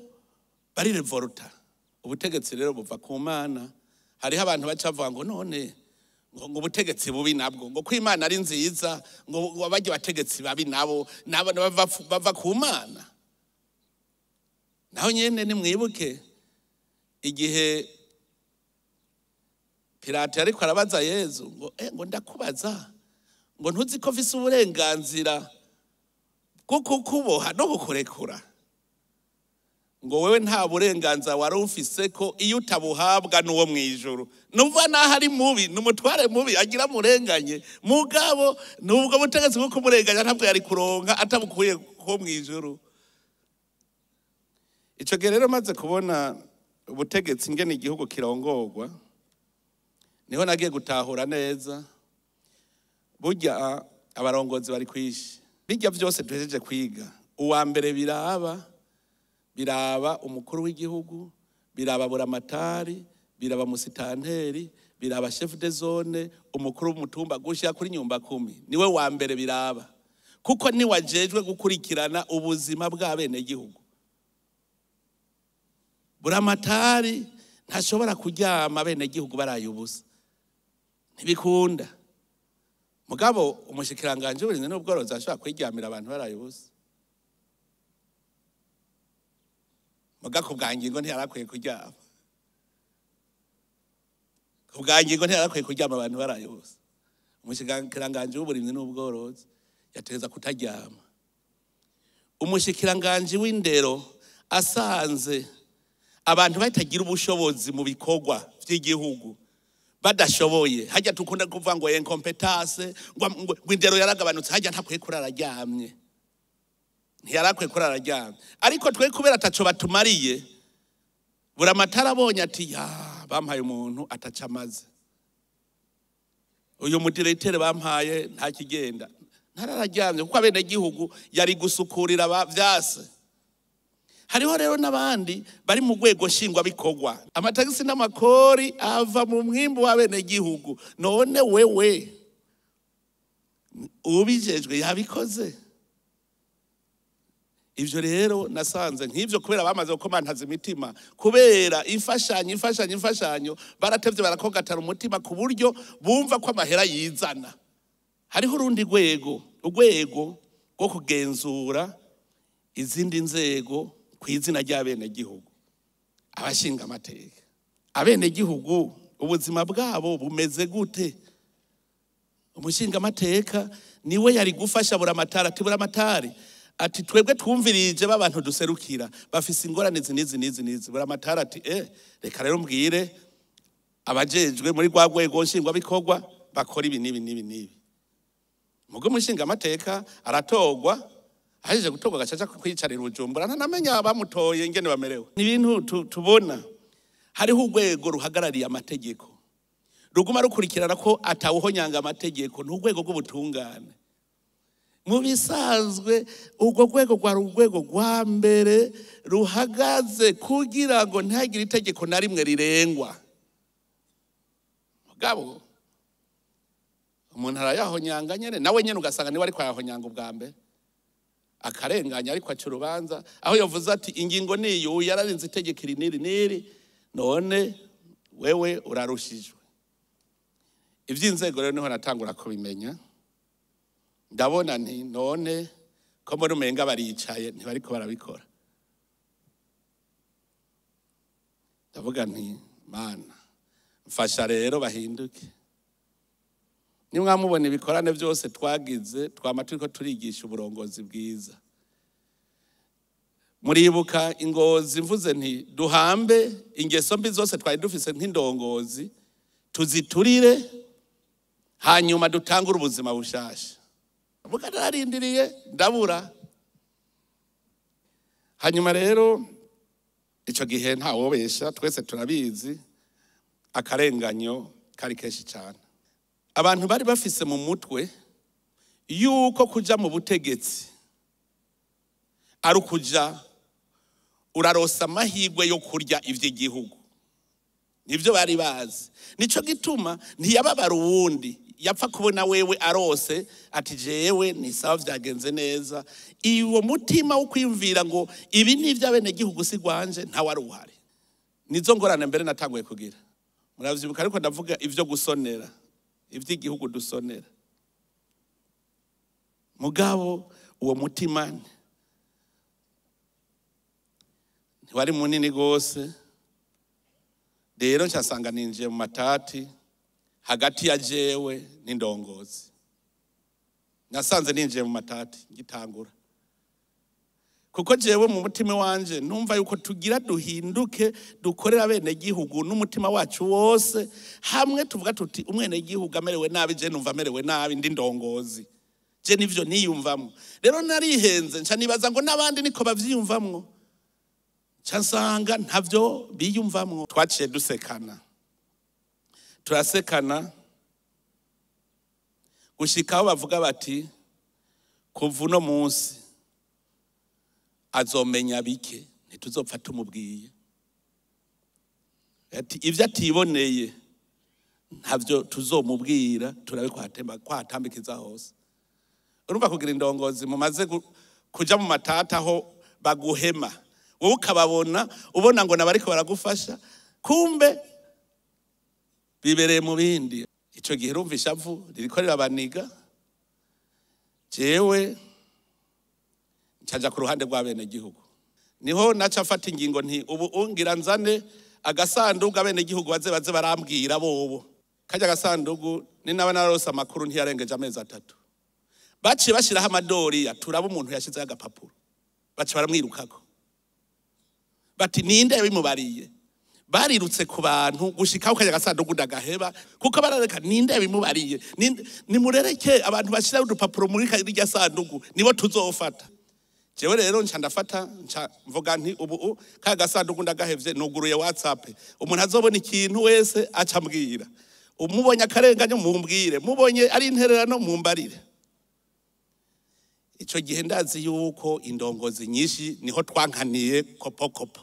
bari revolta. Ubutegetsi rero buva ku Mana. Hariho abantu baca bavuga ngo none ngo ubutegetsi bubi nabwo, ngo ko Imana ari nziza, ngo bajye bategetsi babi nabo nabo bava ku Mana. Naho nyene nimwibuke igihe Pilato ariko arabaza Yezu ngo ngo ndakubaza ngo ntuzi ko mfise uburenganzira bwo kukuboha no kukurekura, ngo wewe nta burenganzira wari ufise ko iyo utabuhabwa n'uwo mwijuru. Numva naho ari mubi, n'umutware mubi agira murenganye, mugabo nubwo butegetsi bwo kumurenganya ntabwo yari kuronka atabukuye ko mwijuru. Ico gihe rero maze kubona ubutegetsi ingene igihugu kirongorwa, niho nagiye gutahura neza burya abarongozi bari kwishi. Bijya byose duhejeje kwiga, uwa mbere biraba umukuru w'igihugu, biraba buramatari, biraba musitanteri, biraba chef de zone, umukuru w'umutumba gushya kuri nyumba kumi, niwe wa mbere biraba, kuko ni wajejwe gukurikirana ubuzima bw'abene gihugu. Buramatari ntashobora kuryama abene gihugu baraye ubusa, ntibikunda. Mugabo umushikiranganje w'uburimyi n'ubworozi ashobora kwiryamira abantu baraye ubusa, mugabo ku bwa ngingo ntiyarakwiye kuryama, ku bwa ngingo ntiyarakwiye kuryama abantu baraye ubusa. Umushikiranganje w'uburimyi n'ubworozi yategeza kutaryama. Umushikiranganje w'indero asanze abantu batagira ubushobozi mu bikorwa by'igihugu badashoboye, hajya tukunda kuvuga ngo incompetence, ngo indero yaragabanutse, hajya ntakwiye kurara aryamye, ntiyarakwiye kurara aryamye. Ariko twe kubera ataco batumariye, buramatari abonye ati ya bampaye umuntu ataca amaze, uyu mudirecteur bampaye nta kigenda, ntarararyamye, kuko abene gihugu yari gusukurira vyase. Hariho rero n'abandi bari mu rwego nshingwabikorwa, amatagisi n'amakori ava mu mwimbu w'abene gihugu. None wewe ubijejwe yabikoze? Ivyo rero nasanze nk'ivyo kubera bamaze gukomantaza imitima, kubera imfashanyo imfashanyo imfashanyo, baratevye barakogatara umutima ku buryo bumva ko amahera yizana. Hariho urundi rwego, urwego rwo kugenzura izindi nzego ku izina ry'abene gihugu, abashinga amateka. Abene gihugu ubuzima bwabo bumeze gute? Umushinga amateka niwe yari gufasha buramatari, ati buramatari ati twebwe twumvirije b'abantu duserukira bafise ingorane izi n'izi n'izi n'izi. Buramatari ati reka rero mbwire abajejwe muri rwa rwego nshingwabikorwa bakora ibi n'ibi n'ibi n'ibi. Mugo umushinga amateka aratorwa, ahejeje gutorwa agacaca kwicarira Bujumbura, ntanamenya abamutoye ingene bamerewe. Ni ibintu tubona. Hariho urwego ruhagarariye amategeko ruguma rukurikirana ko atawuhonyanga amategeko, ni urwego rw'ubutungane. Mu bisanzwe urwo rwego rwari urwego rwa mbere ruhagaze kugira ngo ntihagire itegeko na rimwe rirengwa. Mugabo umuntu arayahonyanga nyene, nawe nyene ugasanga niwe ariko arayahonyanga ubwa mbere, akarenganya ariko aca urubanza aho yavuze ati ingingo niyo yararinze itegeko iri n'iri n'iri, none wewe urarushijwe. Ivy'inzego rero niho natangura kubimenya, ndabona nti none ko mbona umenga baricaye ntibariko barabikora. Ndavuga nti Mana mfasha rero bahinduke. Nimwamubona ibikorane byose twagize, twama turiko turigisha uburongozi bwiza. Muribuka ingozi mvuze nti duhambe ingeso mbi zose twari dufise nk'indongozi, tuziturire hanyuma dutangure ubuzima bushasha. Mvuga nararindiriye ndabura. Hanyuma rero ico gihe ntawobesha, twese turabizi, akarenganyo kari kenshi cyane. Abantu bari bafise mu mutwe yuko kuja mu butegetsi ari ukuja urarosa amahirwe yo kurya ivy'igihugu. Nivyo bari bazi. Nico gituma ntiyababara uwundi, yapfa kubona wewe arose ati jewe ni sawa vyagenze neza. Iwo mutima wo kwiyumvira ngo ibi ni ivy'abenegihugu si gwanje, ntawe ari uhari. Nizo ngorane mbere natanguye kugira. Muravyibuka ariko ndavuga ivyo gusonera, ivy'igihugu dusonera. Mugabo uwo mutima ntiwari munini gose. Rero nsanga ninjiye mu matati hagati ya jewe n'indongozi. Nasanze ninjiye mu matati ngitangura, kuko jewe mu mutima wanje numva yuko tugira duhinduke dukorera bene gihugu n'umutima wacu wose hamwe, tuvuga tuti umwene gihugu amerewe nabi, je numva amerewe nabi, ndi ndongozi, je nivyo niyumvamwo. Rero narihenze nca nibaza ngo n'abandi niko bavyiyumvamwo, nca nsanga ntavyo biyumvamwo. Twaciye dusekana, turasekana gushika aho bavuga bati kuva uno munsi azomenya bike, ntituzopfa tumubwiye. Ati ivyo atiboneye ntavyo tuzomubwira, turabe kwatambikiza hose. Urumva kugira indongozi mumaze kuja mu matata aho baguhema, wowe ukababona ubona ngo nabariko baragufasha, kumbe bibereye mu bindi. Ico gihe urumva ishavu ririko rirabaniga. Jewe ncaja ku ruhande rw'abenegihugu, niho naca mfata ingingo nti ubu ungira nzane agasandugu abenegihugu baze barambwira bobo. Kajya agasandugu ni naba narose amakuru ntiyarengeje amezi 3. Baciye bashiraho amadoriya, turaba umuntu yashizeho agapapuro, baca baramwirukako bati ninde yabimubariye. Barirutse ku bantu gushikaho kajya agasandugu ndagaheba, kuko barareka ninde yabimubariye, nimurereke abantu bashiraho udupapuro muri karya sandugu nibo tuzofata. Jewe rero nca ndafata nca mvuga nti ubu ka gasanduku ndagahevye, nuguruye WhatsApp, umuntu azobona ikintu wese aca ambwira. Umubonye akarenganya mumbwire, mubonye ari intererano mumbarire. Ico gihe ndazi yuko indongozi nyinshi niho twankaniye kopo kopo,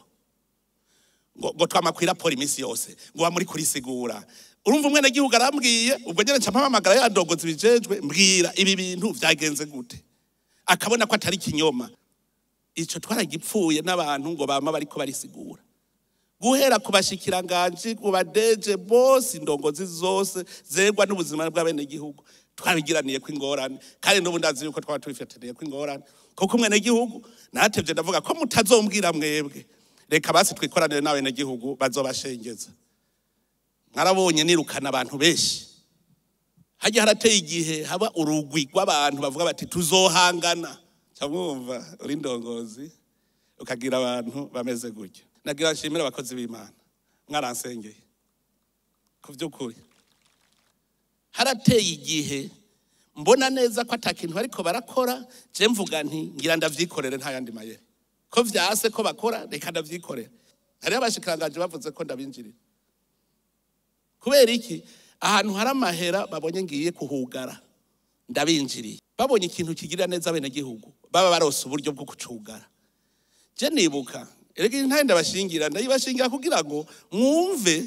ngo twamakwira poli imisi yose ngo bamuri kurisigura. Urumva umwene gihugu arambwiye, ubwo nyene nca mpamagara ya ndongozi bijejwe, mbwira ibi bintu vyagenze gute, akabona ko atari kinyoma. Ico twaragipfuye n'abantu ngo bama bariko barisigura, guhera ku bashikiranganji, ku badeje bose, indongozi zose zegwa n'ubuzima bw'abenegihugu twabigiraniye ko ingorane. Kandi n'ubu ndazi yuko twaba tubifitaniye ko ingorane, kuko umwenegihugu natevye ndavuga ko mutazombwira mwebwe, reka basi twikoranire n'abenegihugu bazobashengeza. Mwarabonye nirukana abantu benshi, hajya harateye igihe haba urugwi rw'abantu bavuga bati tuzohangana. Cyamwumva uri ndongozi ukagira abantu bameze gutyo. Nagira nshimira abakozi b'Imana, mwaransengeye ku by'ukuri. Harateye igihe mbona neza ko atakintu ariko barakora, je mvuga nti ngira ndavyikorere nta yandi mayeri, ko vyase ko bakora reka ndavyikorere. Hariho abashikiranganji bavuze ko ndabinjirira. Kubera iki? Ahantu hari amahera babonye ngiye kuhugara ndabinjiriye. Babonye ikintu kigirira neza abenegihugu, baba barose uburyo bwo kucugara. Je nibuka, erega intahe ndabashingira, ndayibashingira kugira ngo mwumve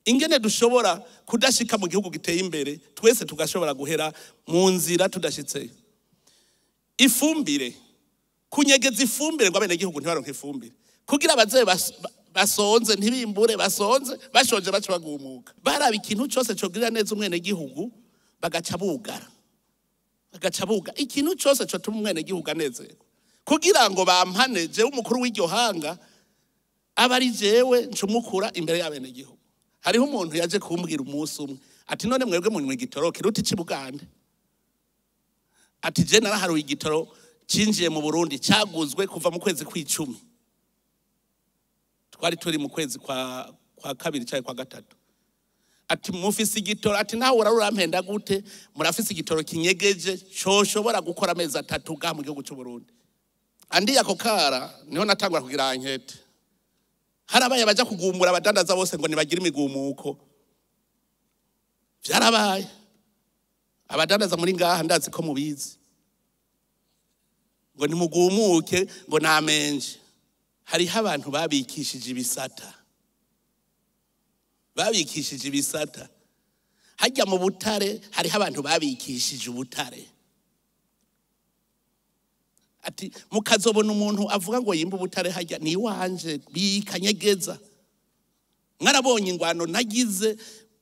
ingene dushobora kudashika mu gihugu giteye imbere, twese tugashobora guhera mu nzira tudashitseyo. Ifumbire, kunyegeza ifumbire ngo abenegihugu ntibaronke ifumbire, kugira abazehe basonze ntibimbure, basonze bashonje baca bagumuka. Baraba ikintu cose cogirira neza umwenegihugu bagaca bugara, bagaca buga ikintu cose cotuma umwenegihugu anezerwa, kugira ngo bampane jewe umukuru w'iryo hanga aba ari jewe ncumukura imbere y'abenegihugu. Hariho umuntu yaje kumbwira umunsi umwe ati none mwebwe munywa igitoro kiruta ici Bugande? Ati je naraharuye igitoro cinjiye mu Burundi caguzwe kuva mu kwezi kw'icumi, twari turi mu kwezi kwa kabiri canke kwa gatatu. Ati mufise igitoro, ati nawe urarurampenda gute, murafise igitoro kinyegeje coshobora gukora amezi 3 ga mu gihugu c'u Burundi. Andi ako kara niho natangura kugira ankete. Harabaye abaja kugumbura abadandaza bose ngo nibagire imigumuko. Vyarabaye. Abadandaza muri ngaha ndazi ko mubizi. Ngo nimugumuke ngo namenje. Hariho abantu babikishije ibisata. Babikishije ibisata. Hajya mu butare hariho abantu babikishije ubutare. Ati mukazobona umuntu avuga ngo yimba ubutare hajya ni wanje bikanyegeza. Mwarabonye ingwano nagize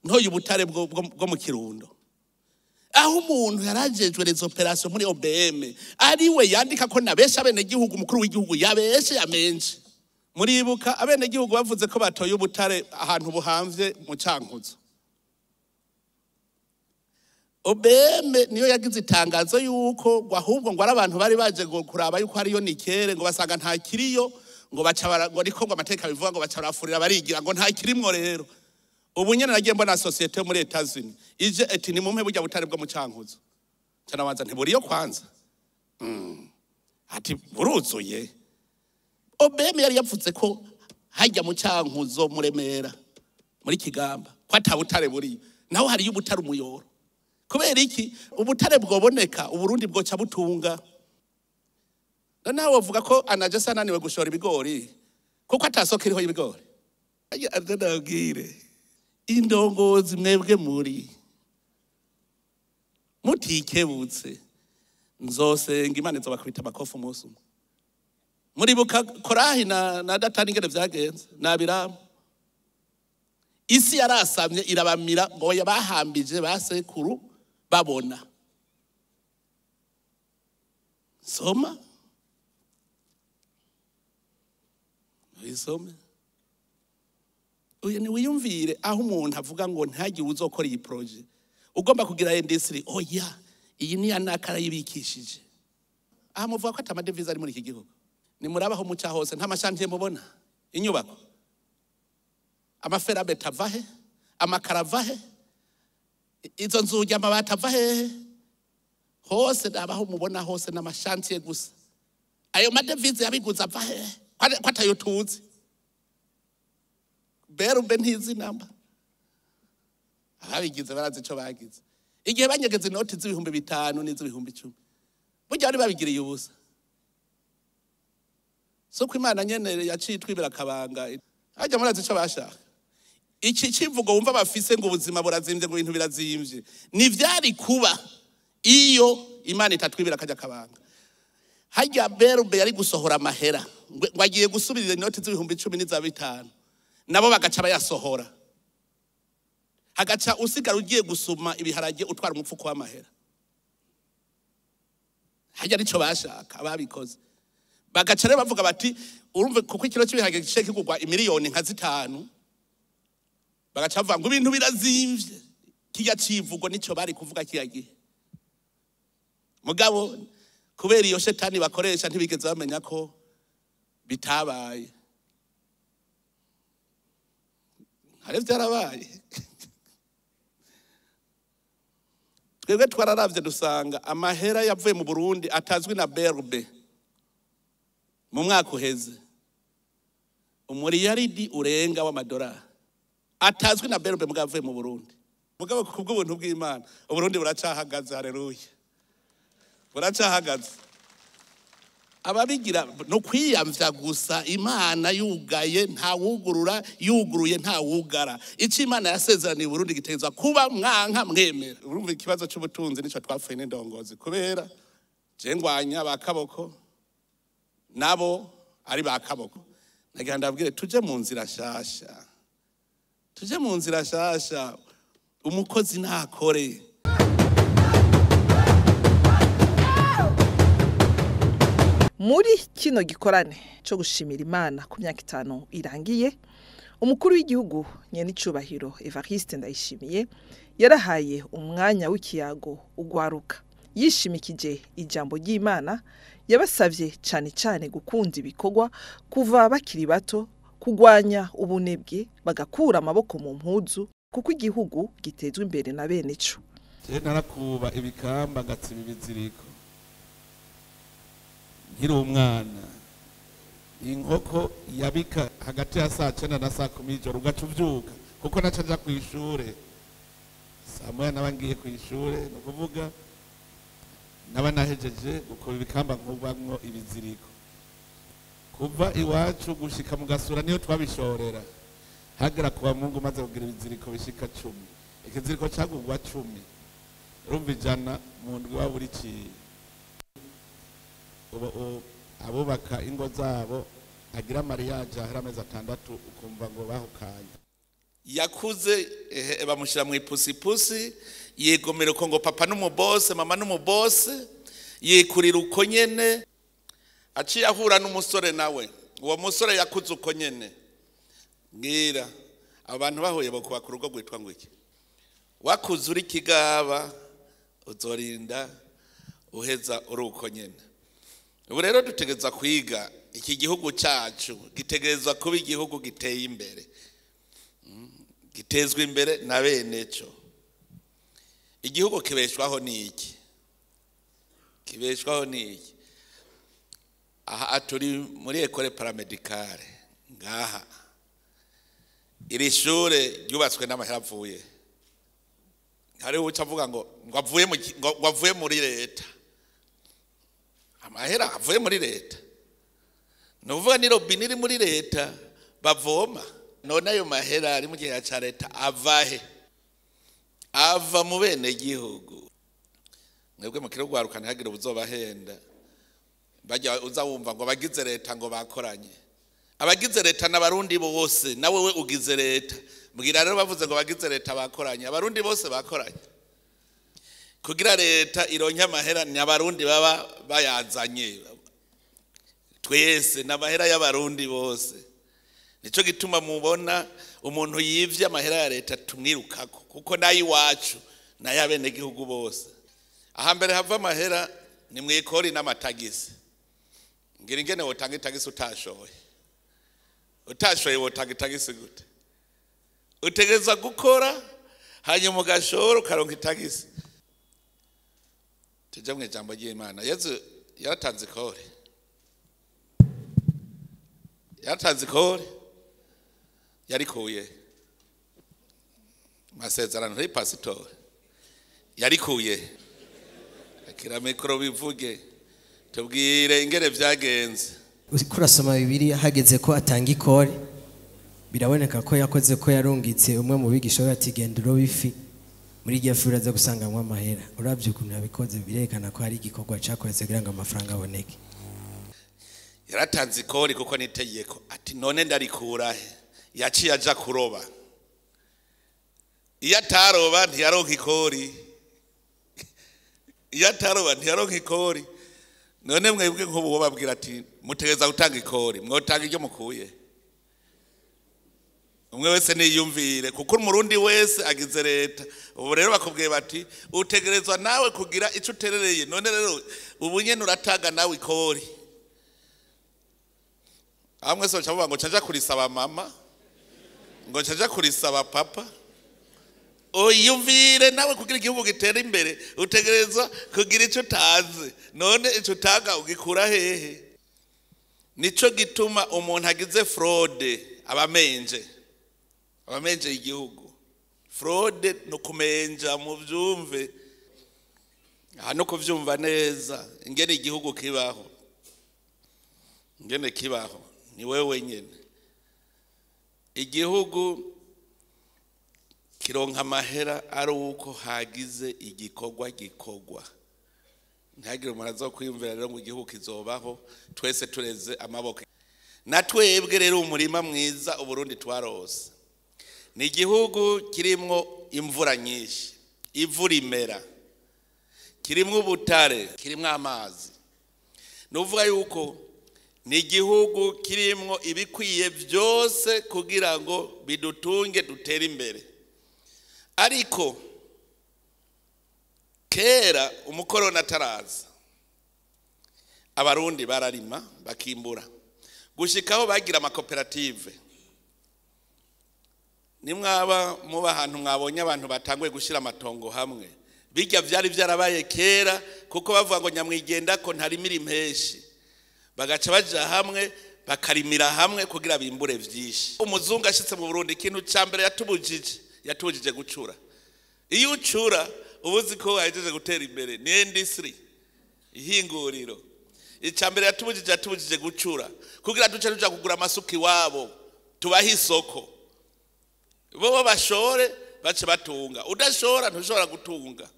ntoye ubutare bwo mu Kirundo. Aho umuntu yarajejwe les opérations muri OBM ariwe yandika ko nabesha bene gihugu, umukuru w'igihugu yabeshe yamenje. Muribuka abene gihugu bavuze ko batoye ubutare ahantu buhamvye mu Cankuzo. OBM niyo yagize itangazo yuko ngo ahubwo ngo ari abantu bari baje ngo kuraba yuko hariyo nikere, ngo basanga nta kiriyo, ngo baca ngo ariko ngo amateka bivuga ngo baca barafurira barigira ngo nta kirimwo. Rero ubu nyene nagiye mbona societe muri Etats-Unis ije ati ni mumpe burya butare bwo mu Cankuzo. Canabanza ntiburiyo kwanza. Ati buruzuye. OBM yari yavuze ko hajya mu Cankuzo muremera muri Kigamba ko atabutare buriyo, naho hariyo ubutare umuyoro. Kubera iki ubutare bwoboneka Uburundi bwoca butunga? Nawe uvuga ko anajesa ananiwe gushora ibigori kuko atasoko iriho y'ibigori. Ndabwire indongozi mwebwe muri mutikebutse, nzosenga Imana izobakubita amakofi umunsi umwe. Muribuka Korahi na Datani ingene vyagenze na Abiramu? Isi yarasamye irabamira ngo bahambije basekuru babona. Soma wisome uyu ni wiyumvire aho umuntu avuga ngo ntagire uzokora iyi projet ugomba kugira industry. Oya, iyi ni anakara yibikishije. Aha muvuga ko atamadevize ari muri iki gihugu. Ni murabaho muca hose nta mashantiye mubona inyubako, amaferabeta avahe, amakara avahe, izo nzugi amabati ava hehe? Hose abaho mubona hose n'amashantiye gusa. Ayo madevize yabiguze ava hehe ko atayo tuzi? Berube ntizi namba. Ababigize barazi ico bagize. Igihe banyegeze inoti z'ibihumbi 5 n'iz'ibihumbi 10, burya bari babigiriye ubusa. So ko Imana nyene yaciye itwibira akabanga. Hajya murazi ico bashaka. Iki kivugo wumva bafise ngo ubuzima burazimvye ngo ibintu birazimvye, ni vyari kuba iyo Imana itatwibira akajya kabanga. Hajya Berube yari gusohora amahera ngo agiye gusubirira inoti z'ibihumbi 10 n'iza 5, nabo bagaca bayasohora. Hagaca usigara ugiye gusuma ibiharage utwara umupfuko w'amahera. Hajya nico bashaka ababikoze. Bagaca rero bavuga bati urumve kuko ikiro cy'ibiharage gice kigurwa imiliyoni nka 5, bagaca bavuga ngo ibintu birazimvye. Kijya civugo nico bari kuvuga kiya gihe. Mugabo kubera iyo shetani bakoresha ntibigeze bamenya ko bitabaye. Hari vyarabaye. Twebwe twararavye dusanga amahera yavuye mu Burundi atazwi na Berbe mu mwaka uheze, umuriyaridi urenga w'amadolari atazwi na Berbe mugabo avuye mu Burundi. Mugabo kubw'ubuntu bw'Imana Uburundi buracahagaze. Haleluya. Buracahagaze. Ababigira no kwiyamvya gusa. Imana yugaye ntawugurura, yuguruye ntawugara. Ico Imana yasezeraniye Burundi gitezwa kuba, mwanka mwemera. Urumva, ikibazo c'ubutunzi nico twapfuye n'indongozi, kubera je ngwanya bakaboko nabo ari bakaboko. Nagira ndabwire, tuje mu nzira shasha, tuje mu nzira shasha. Umukozi ntakore. Muri kino gikorane cyo gushimira Imana ku myaka 5 irangiye, umukuru w'igihugu nyenicubahiro Evariste Ndayishimiye yarahaye umwanya w'ikiyago ugwaruka. Yishimikije ijambo ry'Imana, yabasavye cane cane gukunda ibikorwa kuva bakiri bato, kugwanya ubunebwe, bagakura amaboko mu mpuzu, kuko igihugu gitezwe imbere na bene co. Je narakuba ibikamba, ngatsiba ibiziriko nkiri umwana. Inkoko yabika hagati ya saa 9 na saa 10 y'ijoro, ugaca uvyuka, kuko naca nja kw'ishure saa 1. Naba ngiye kw'ishure, ni ukuvuga naba nahejeje gukora ibikamba, nkubamwo ibiziriko. Kuva iwacu gushika mu Gasura niyo twabishorera, hagera kuwa Mungu maze kugira ibiziriko bishika 10. Ikiziriko cagurwa 10, urumva 100 mu ndwi waba uriciye. Ubu abubaka ingo zabo agira mariage, ahera amezi 6 ukumva ngo bahukanye. Yakuze bamushyira mu ipusipusi, yigomera uko ngo papa n'umubose, mama n'umubose, yikurira uko nyene. Aciye ahura n'umusore nawe, uwo musore yakuze uko nyene. Mbwira, abantu bahuye bakubaka urugo rwitwa ngo iki? Wakuze uri kigaba, uzorinda uheza uri uko nyene. Ubu rero dutegereza kwiga. Iki gihugu cyacu gitegerezwa kuba igihugu giteye imbere, gitezwa imbere na bene cyo. Igihugu kibeshwaho n'iki? Kibeshwaho n'iki? Aha turi muri école paramédicale ngaha. Iri shure ryubatswe n'amahera avuye hariho uca avuga ngo avuye mu ngo avuye muri leta. Amahera avuye muri leta, ni ukuvuga ni robine iri muri leta bavoma. None ayo mahera ari mu gihe cya leta avahe? Ava mu bene gihugu. Mwebwe mukiri rwaruka, ntihagire ubuzobahenda. Bajya uza wumva ngo abagize leta ngo bakoranye. Abagize leta n'Abarundi bose, nawe we ugize leta. Mbwira rero, bavuze ngo abagize leta bakoranye, Abarundi bose bakoranye? Kugira leta ironke amahera, ni Abarundi baba bayazanye twese, n'amahera y'Abarundi bose. Nico gituma mubona umuntu yivye amahera ya leta tumwirukako, kuko nayo iwacu n'ayabenegihugu bose. Ahambere hava amahera ni mw'ikori n'amatagisi. Ngira ingene wotanga itagisi utashoye. Utashoye wotanga itagisi gute? Utegereza gukora, hanyuma ugashora, ukaronka itagisi. Tujye mu ijambo ry'Imana. Yezu yaratanze ikori, yaratanze ikori. Yarikuye masezerano uri pasitori, yarikuye. Akira micro, bivuge, tubwire ingene vyagenze. Uriko urasoma Bibiliya, hageze ko atanga ikori, biraboneka ko yakoze ko yarungitse umwe mu bigisha we ati: "Genda urobe ifi, muri iryo fi uraza gusangamwo amahera." Uravye ukuntu yabikoze, birerekana ko hari igikorwa cakoretse kugira ngo amafaranga aboneke. Yaratanze ikori kuko nitegeko. Ati: "None ndarikurahe?" Yaciye aja kuroba. Iyo ataroba ntiyaronka ikori, iyo ataroba ntiyaronka ikori. None mwebwe nk'ubu babwira ati: "Mutegereza gutanga ikori," mwotanga iryo mukuye? Umwe wese niyumvire, kuko Umurundi wese agize leta. Ubu rero bakubwiye bati: "Utegerezwa nawe kugira icyo uterereye." None rero ubu nyene uratanga nawe ikori? Aho mwese baca bavuga ngo ncaja kurisaba mama, ngo ncaja kurisaba papa. Uyumvire nawe, kugira igihugu gitere imbere utegerezwa kugira icyo utanze. None icyo utanga ugikura hehe? Nico gituma umuntu agize fraude abamenje, abamenje igihugu. Fraude no kumenja, mu byumve. Aha no kuvyumva neza ingene igihugu kibaho, ingene kibaho ni wewe wenyene. Igihugu kironka amahera ari uko hagize igikorwa gikorwa. Ntihagire umuntu azokwiyumvira rero ngo igihugu kizobaho twese tureze amaboko. Na twebwe rero umurima mwiza Uburundi twarose ni igihugu kirimwo imvura nyinshi, ivu rimera, kirimwo ubutare, kirimwo amazi. Nuvuga yuko ni igihugu kirimwo ibikwiye byose kugira ngo bidutunge dutere imbere. Ariko kera umukoroni ataraza, Abarundi bararima bakimbura, gushikaho bagira amakoperative. Nimwaba muba ahantu mwabonye abantu batanguye gushira amatongo hamwe, bijya vyari vyarabaye kera, kuko bavuga ngo nyamwigenda ko ntarimira impeshi, bagaca baja hamwe bakarimira hamwe kugira bimbure vyinshi. Umuzungu ashitse mu Burundi, ikintu ca mbere yatubujije gucura. Iyo ucura ubuzi ko wahejeje gutera imbere, ni industry, ihinguriro. Ica mbere yatubujije gucura kugira duce tuja kugura amasuka iwabo, tubahe isoko, bo bashore bace batunga. Udashora ntushobora gutunga,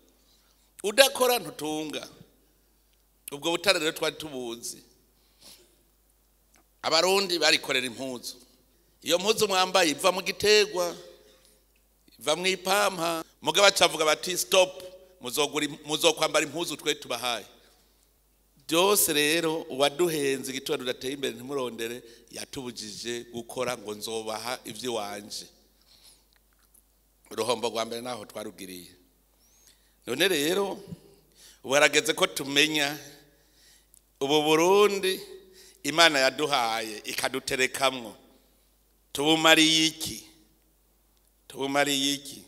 udakora ntutunga. Ubwo butare rero twari tubuzi. Abarundi barikorera impuzu. Iyo mpuzu mwambaye iva mu gitegwa, iva mu ipampa. Mugabo bacavuga bati stop, muzokwambara impuzu twe tubahaye. Byose rero uwaduhenze igituma tudateye imbere ntimurondere, yatubujije gukora ngo nzobaha ivy'iwanje. Uruhombo rwa mbere naho twarugiriye. None rero ubu harageze ko tumenya ubu Burundi Imana yaduhaye ikaduterekamwo, tubumariye iki? Tubumariye iki?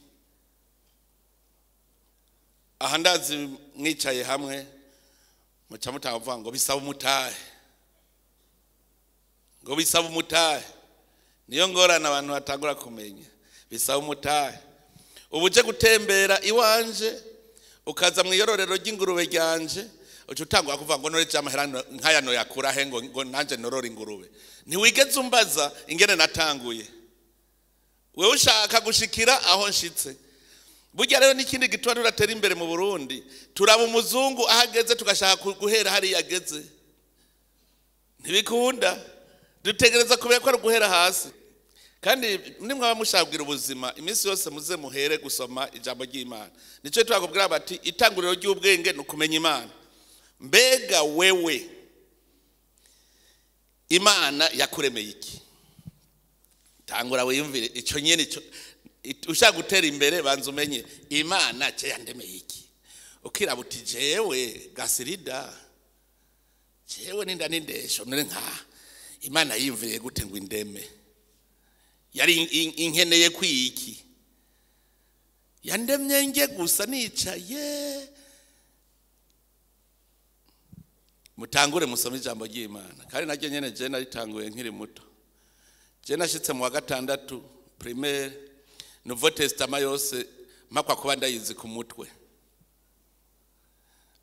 Aha ndazi mwicaye hamwe muca mutavuga ngo bisaba umutahe, ngo bisaba umutahe. Niyo ngorane abantu batangura kumenya, bisaba umutahe. Ubu uje gutembera iwanje ukaza mu iyororero ry'ingurube ryanje, uca utangura kuvuga ngo nore amahera nkaya no yakura he ngo nanje norora ingurube. Ntiwigeze umbaza ingene natanguye, wewe ushaka gushikira aho nshitse. Burya rero n'ikindi gituma turatera imbere mu Burundi, turaba umuzungu ahageze tugashaka guhera hariya ageze. Ntibikunda, dutegereza kubera ko ari guhera hasi. Kandi nimwaba mushaka ubuzima, iminsi yose muze muhere gusoma ijambo ry'Imana. Nico twakubwira bati itanguriro ry'ubwenge ni ukumenya Imana. Mbega wewe Imana yakuremeye iki? Tangura wiyumvire ico nyene ico ushaka gutera imbere, banza umenye Imana cyo yandemeye iki. Ukiraba uti jewe Gasirida, jewe ninda nindesho none nka Imana yiyumviriye gute ngo indeme? Yari inkeneye kwiki? Yandemye nge gusa nicaye. Mutangure musome ijambo ry'Imana. Kandi naryo nyene je naritanguye nkiri muto. Je nashitse mu wa gatandatu primaire, Nouveau Testament yose mpakwa kuba ndayizi ku mutwe.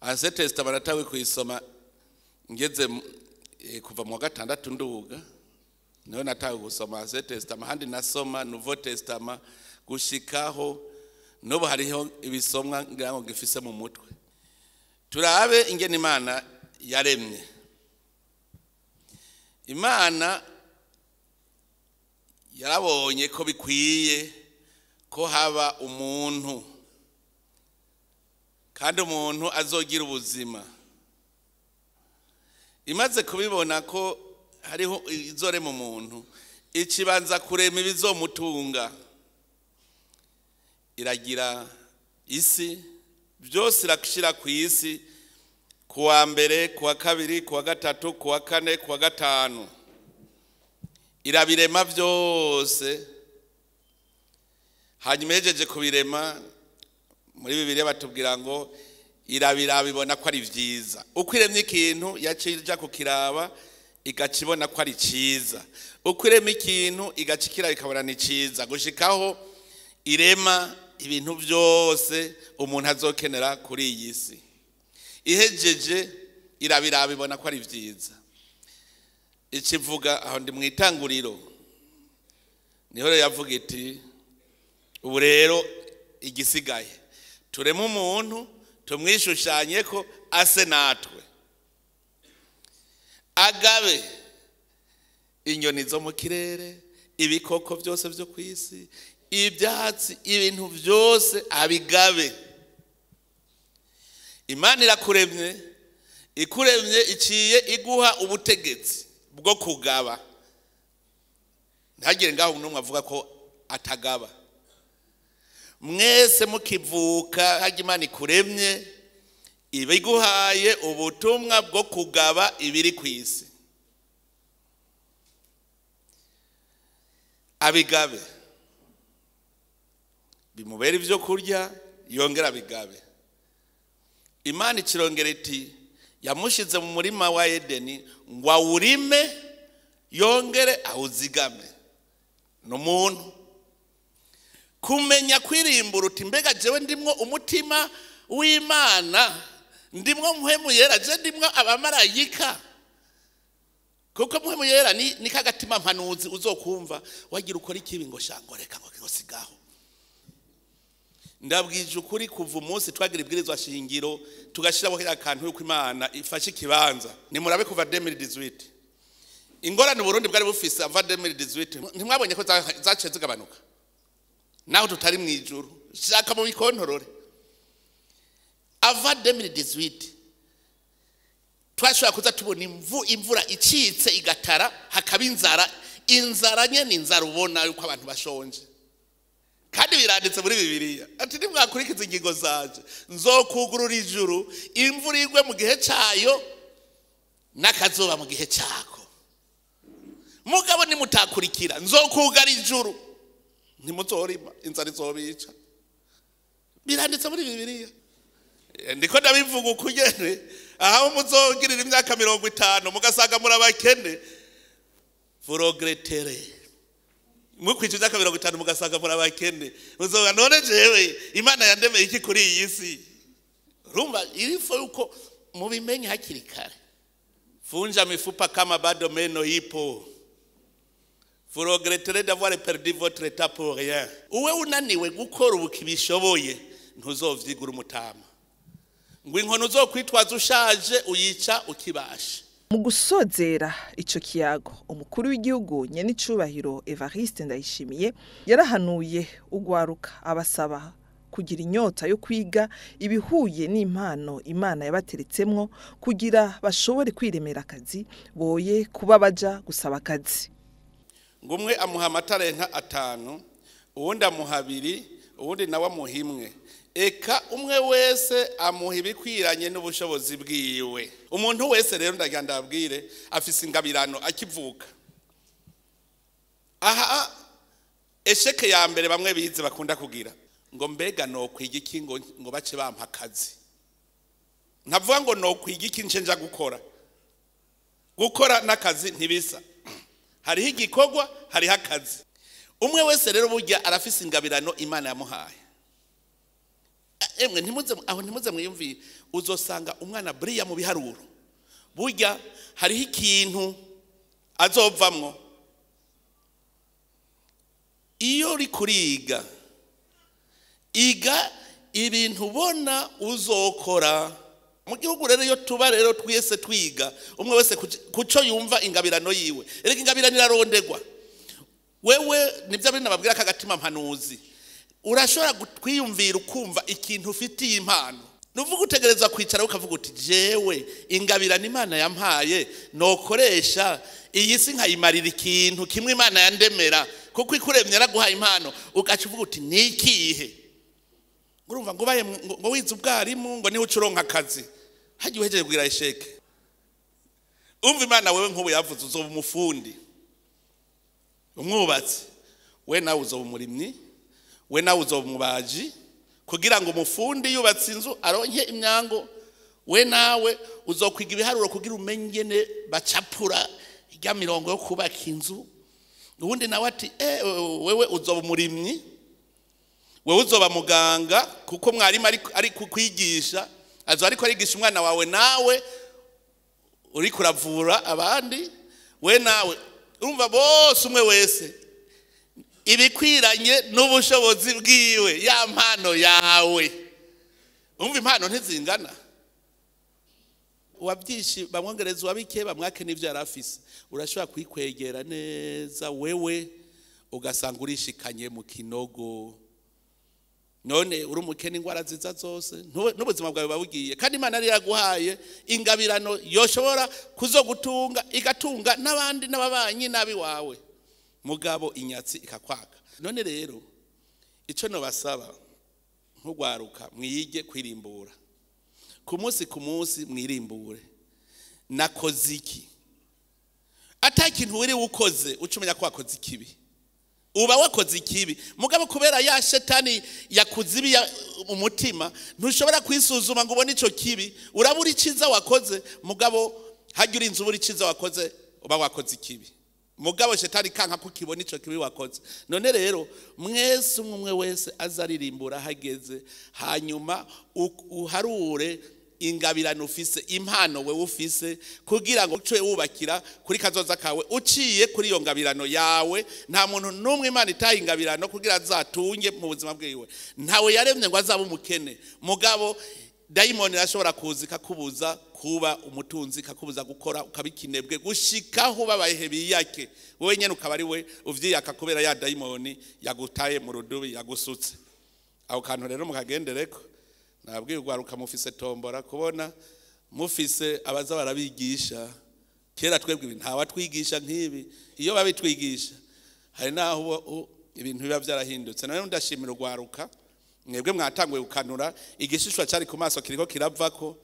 Ancien Testament natawe kuyisoma ngeze kuva mu wa gatandatu nduga, niho natawe gusoma Ancien Testament, handi nasoma Nouveau Testament gushikaho n'ubu hariho ibisomwa ngira ngo ngifise mu mutwe. Turabe ingene Imana yaremye. Imana yarabonye ko bikwiye ko haba umuntu, kandi umuntu azogira ubuzima. Imaze kubibona ko hariho izorema umuntu, ikibanza kurema ibizomutunga. Iragira isi byose, irashira ku isi, kuwa mbere, kuwa kabiri, kuwa gatatu, kuwa kane, kuwa gatanu. Irabirema byose. Hanyuma ihejeje kubirema, muri Bibiliya batubwira ngo irabiraba ibona ko ari vyiza. Uko iremye ikintu yacija kukiraba igacibona ko ari ciza. Uko irema ikintu igacikira ikabona ni ciza, gushikaho irema ibintu byose umuntu azokenera kuri iyi si. Ihejeje irabiraba ibona ko ari vyiza. Ikivuga aho ndi mu itanguriro niho rero yavuga iti ubu rero igisigaye tureme umuntu tumwishushanye ko ase natwe, agabe inyoni zo mu kirere, ibikoko byose byo ku isi, ibyatsi, ibintu byose abigabe. Imana irakuremye, ikuremye iciye iguha ubutegetsi bwo kugaba. Ntihagire ngaho n'umwe avuga ko atagaba. Mwese mukivuka hajya Imana ikuremye ibiguhaye ubutumwa bwo kugaba ibiri ku isi. Abigabe bimubera ibyo kurya, yongera abigabe. Imana ikirongera iti yamushize mu murima wa Edeni ngo awurime yongere awuzigame. N'umuntu kumenya kwirimbura uti mbega jewe ndimwo umutima w'Imana, ndimwo Mpwemu Yera, je ndimwo abamarayika. Kuko Mpwemu Yera ni kagatima mpanuzi uzokumva wagira ukora ikibi ngo shango reka ngo sigaho. Ndabwije ukuri kuva umunsi twagira ibwirizwa shingiro tugashiraho kiriya kantu yuko Imana ifashe ikibanza. Nimurabe kuva 2018 ingorane Burundi bwari bufise ava 2018, ntimwabonye ko zaciye zigabanuka. Naho tutari mu ijuru, shaka mu bikontorore. Ava 2018 twashobora kuza tubona imvura icitse igatara, hakaba inzara. Inzara nyene inzara ubona yuko abantu bashonje. Kandi biranditse muri Bibiliya ati nimwakurikiza ingingo zanje nzokugurura ijuru, imvura igwe mu gihe cayo n'akazuba mu gihe cako. Mugabo nimutakurikira nzokugara ijuru, ntimuzorima, inzara izobica. Biranditse muri Bibiliya. Ndiko ndabivuga ukugene aho muzogirira imyaka 50 mugasanga muri abakene, vous regretterez. Mukwije imyaka 50 mugasanga muri abakene, muzoga none jewe Imana yandemeye iki kuri iyi si? Urumva irifo yuko mubimenye hakiri kare. Vunja mifupa kama bado meno ipo. Vous regretterez d'avoir perdu votre état pour rien. Uwe unaniwe gukora ubukibishoboye ntuzovyigura umutama. Ngo inkono uzokwitwaza ushaje uyica ukibasha. Mu gusozera ico kiyago, umukuru w'igihugu nyenicubahiro Evariste Ndayishimiye yarahanuye ugwaruka abasaba kugira inyota yo kwiga ibihuye n'impano Imana yabateretsemwo kugira bashobore kwiremera akazi, boye kuba baja gusaba akazi. Ngo umwe amuha amatarenka 5, uwundi amuha 2, uwundi nawe amuha 1. Eka umwe wese amuha ibikwiranye n'ubushobozi bwiwe. Umuntu wese rero ndagira ndabwire afise ingabirano akivuka. Aha esheke ya mbere bamwe bize bakunda kugira ngo mbega no kwiga iki ngo bace bampa akazi. Ntavuga ngo no kwiga iki nce nja gukora. Gukora n'akazi ntibisa. Hariho igikorwa, hariho akazi. Umwe wese rero burya arafise ingabirano Imana yamuhaye. Emwe ntimuze aho, ntimuze mwiyumvire, uzosanga umwana buriya mu biharuro burya hariho ikintu azovamwo. Iyo uri kuriga, iga ibintu ubona uzokora. Mu gihugu rero iyo tuba rero twese twiga, umwe wese kuco yumva ingabirano yiwe. Erega ingabirano irarondegwa. Wewe nivyo bari nababwira kagatima mpanuzi. Urashobora kwiyumvira ukumva ikintu ufitiye impano. Nuvuga utegereza kwicara ukavuga uti jewe ingabirano Imana yampaye nokoresha iyi si nkayimarira ikintu kimwe Imana yandemera, kuko ikuremye yaraguhaye impano, ugaca uvuga uti nikihe? Urumva ngo baye ngo wize ubwarimu ngo niho ucuronka akazi. Hagiye uhejeje kugira esheke. Umva Imana wewe nkubu yavuze uzoba umufundi, umwubatsi, we nawe uzoba umurimyi, we nawe uzoba umubaji, kugira ngo umufundi yubatse inzu aronke imyango, we nawe uzokwiga ibiharuro kugira umenye ne bacapura ijya mirongo yo kubaka inzu. Ubundi nawe ati wewe uzoba umurimyi, wewe uzoba muganga, kuko mwarimu ari kukwigisha. Azoba ariko arigisha umwana wawe, nawe uriko uravura abandi, we nawe urumva bose, umwe wese ibikwiranye n'ubushobozi bwiwe, ya mpano yawe. Umva, impano ntizingana. Uwabyishi bamwongereza, uwabike bamwake n'ibyo yari afise. Urashobora kwikwegera neza wewe, ugasanga urishikanye mu kinogo. None uri umukene, ingwara ziza zose, n'ubuzima bwawe buba bugiye. Kandi Imana yari yaguhaye ingabirano yoshobora kuzogutunga, igatunga n'abandi n'ababanyi n'abiwawe, mugabo inyatsi ikakwaka. None rero icyo nobasaba nk'urwaruka, mwige kwirimbura ku munsi ku munsi. Mwirimbure: nakoze iki? Ata kintu wiri ukoze, uca umenya ko wakoze ikibi. Uba wakoze ikibi, mugabo kubera ya shetani yakuzibiye umutima, ntushobora kwisuzuma ngo ubone ico kibi. Urabura iciza wakoze, mugabo hajya urinze ubura iciza wakoze, uba wakoze ikibi, mugabo shetani kanka kukibona ico kibi wakoze. None rero mwese, umwe umwe wese aza aririmbura hageze, hanyuma uharure ingabirano ufise, impano wewe ufise, kugira ngo uce wubakira kuri kazoza kawe uciye kuri iyo ngabirano yawe. Nta muntu n'umwe Imana itaye ingabirano kugira azatunge mu buzima bwiwe. Ntawe yaremye ngo azabe umukene, mugabo dayimoni irashobora kuza ikakubuza kuba umutunzi, ikakubuza gukora, ukaba ikinebwe gushikaho ubabaye biyake wowe nyene, ukaba ari we uvyiyaka kubera ya dayimoni yagutaye mu rudubi, yagusutse. Aho kantu rero mukagendereko. Nabwiye urwaruka, mufise tombora kubona mufise abaza barabigisha. Kera twebwe ibi ntawatwigisha nk'ibi. Iyo babitwigisha, hari naho ibintu biba byarahindutse. Nawe ndashimira urwaruka, mwebwe mwatanguye gukanura igishishwa cyari ku maso, kiriko kiravako.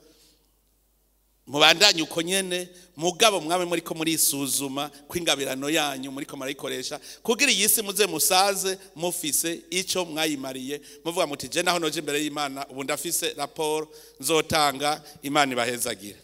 Mubandanye uko nyene, mugabo mwabe muriko murisuzuma kw'ingabirano yanyu muriko murayikoresha, kugira iyi si muze musaze mufise ico mwayimariye, muvuga muti: "Je naho noje imbere y'Imana, ubu ndafise raporo nzotanga." Imana ibahezagire.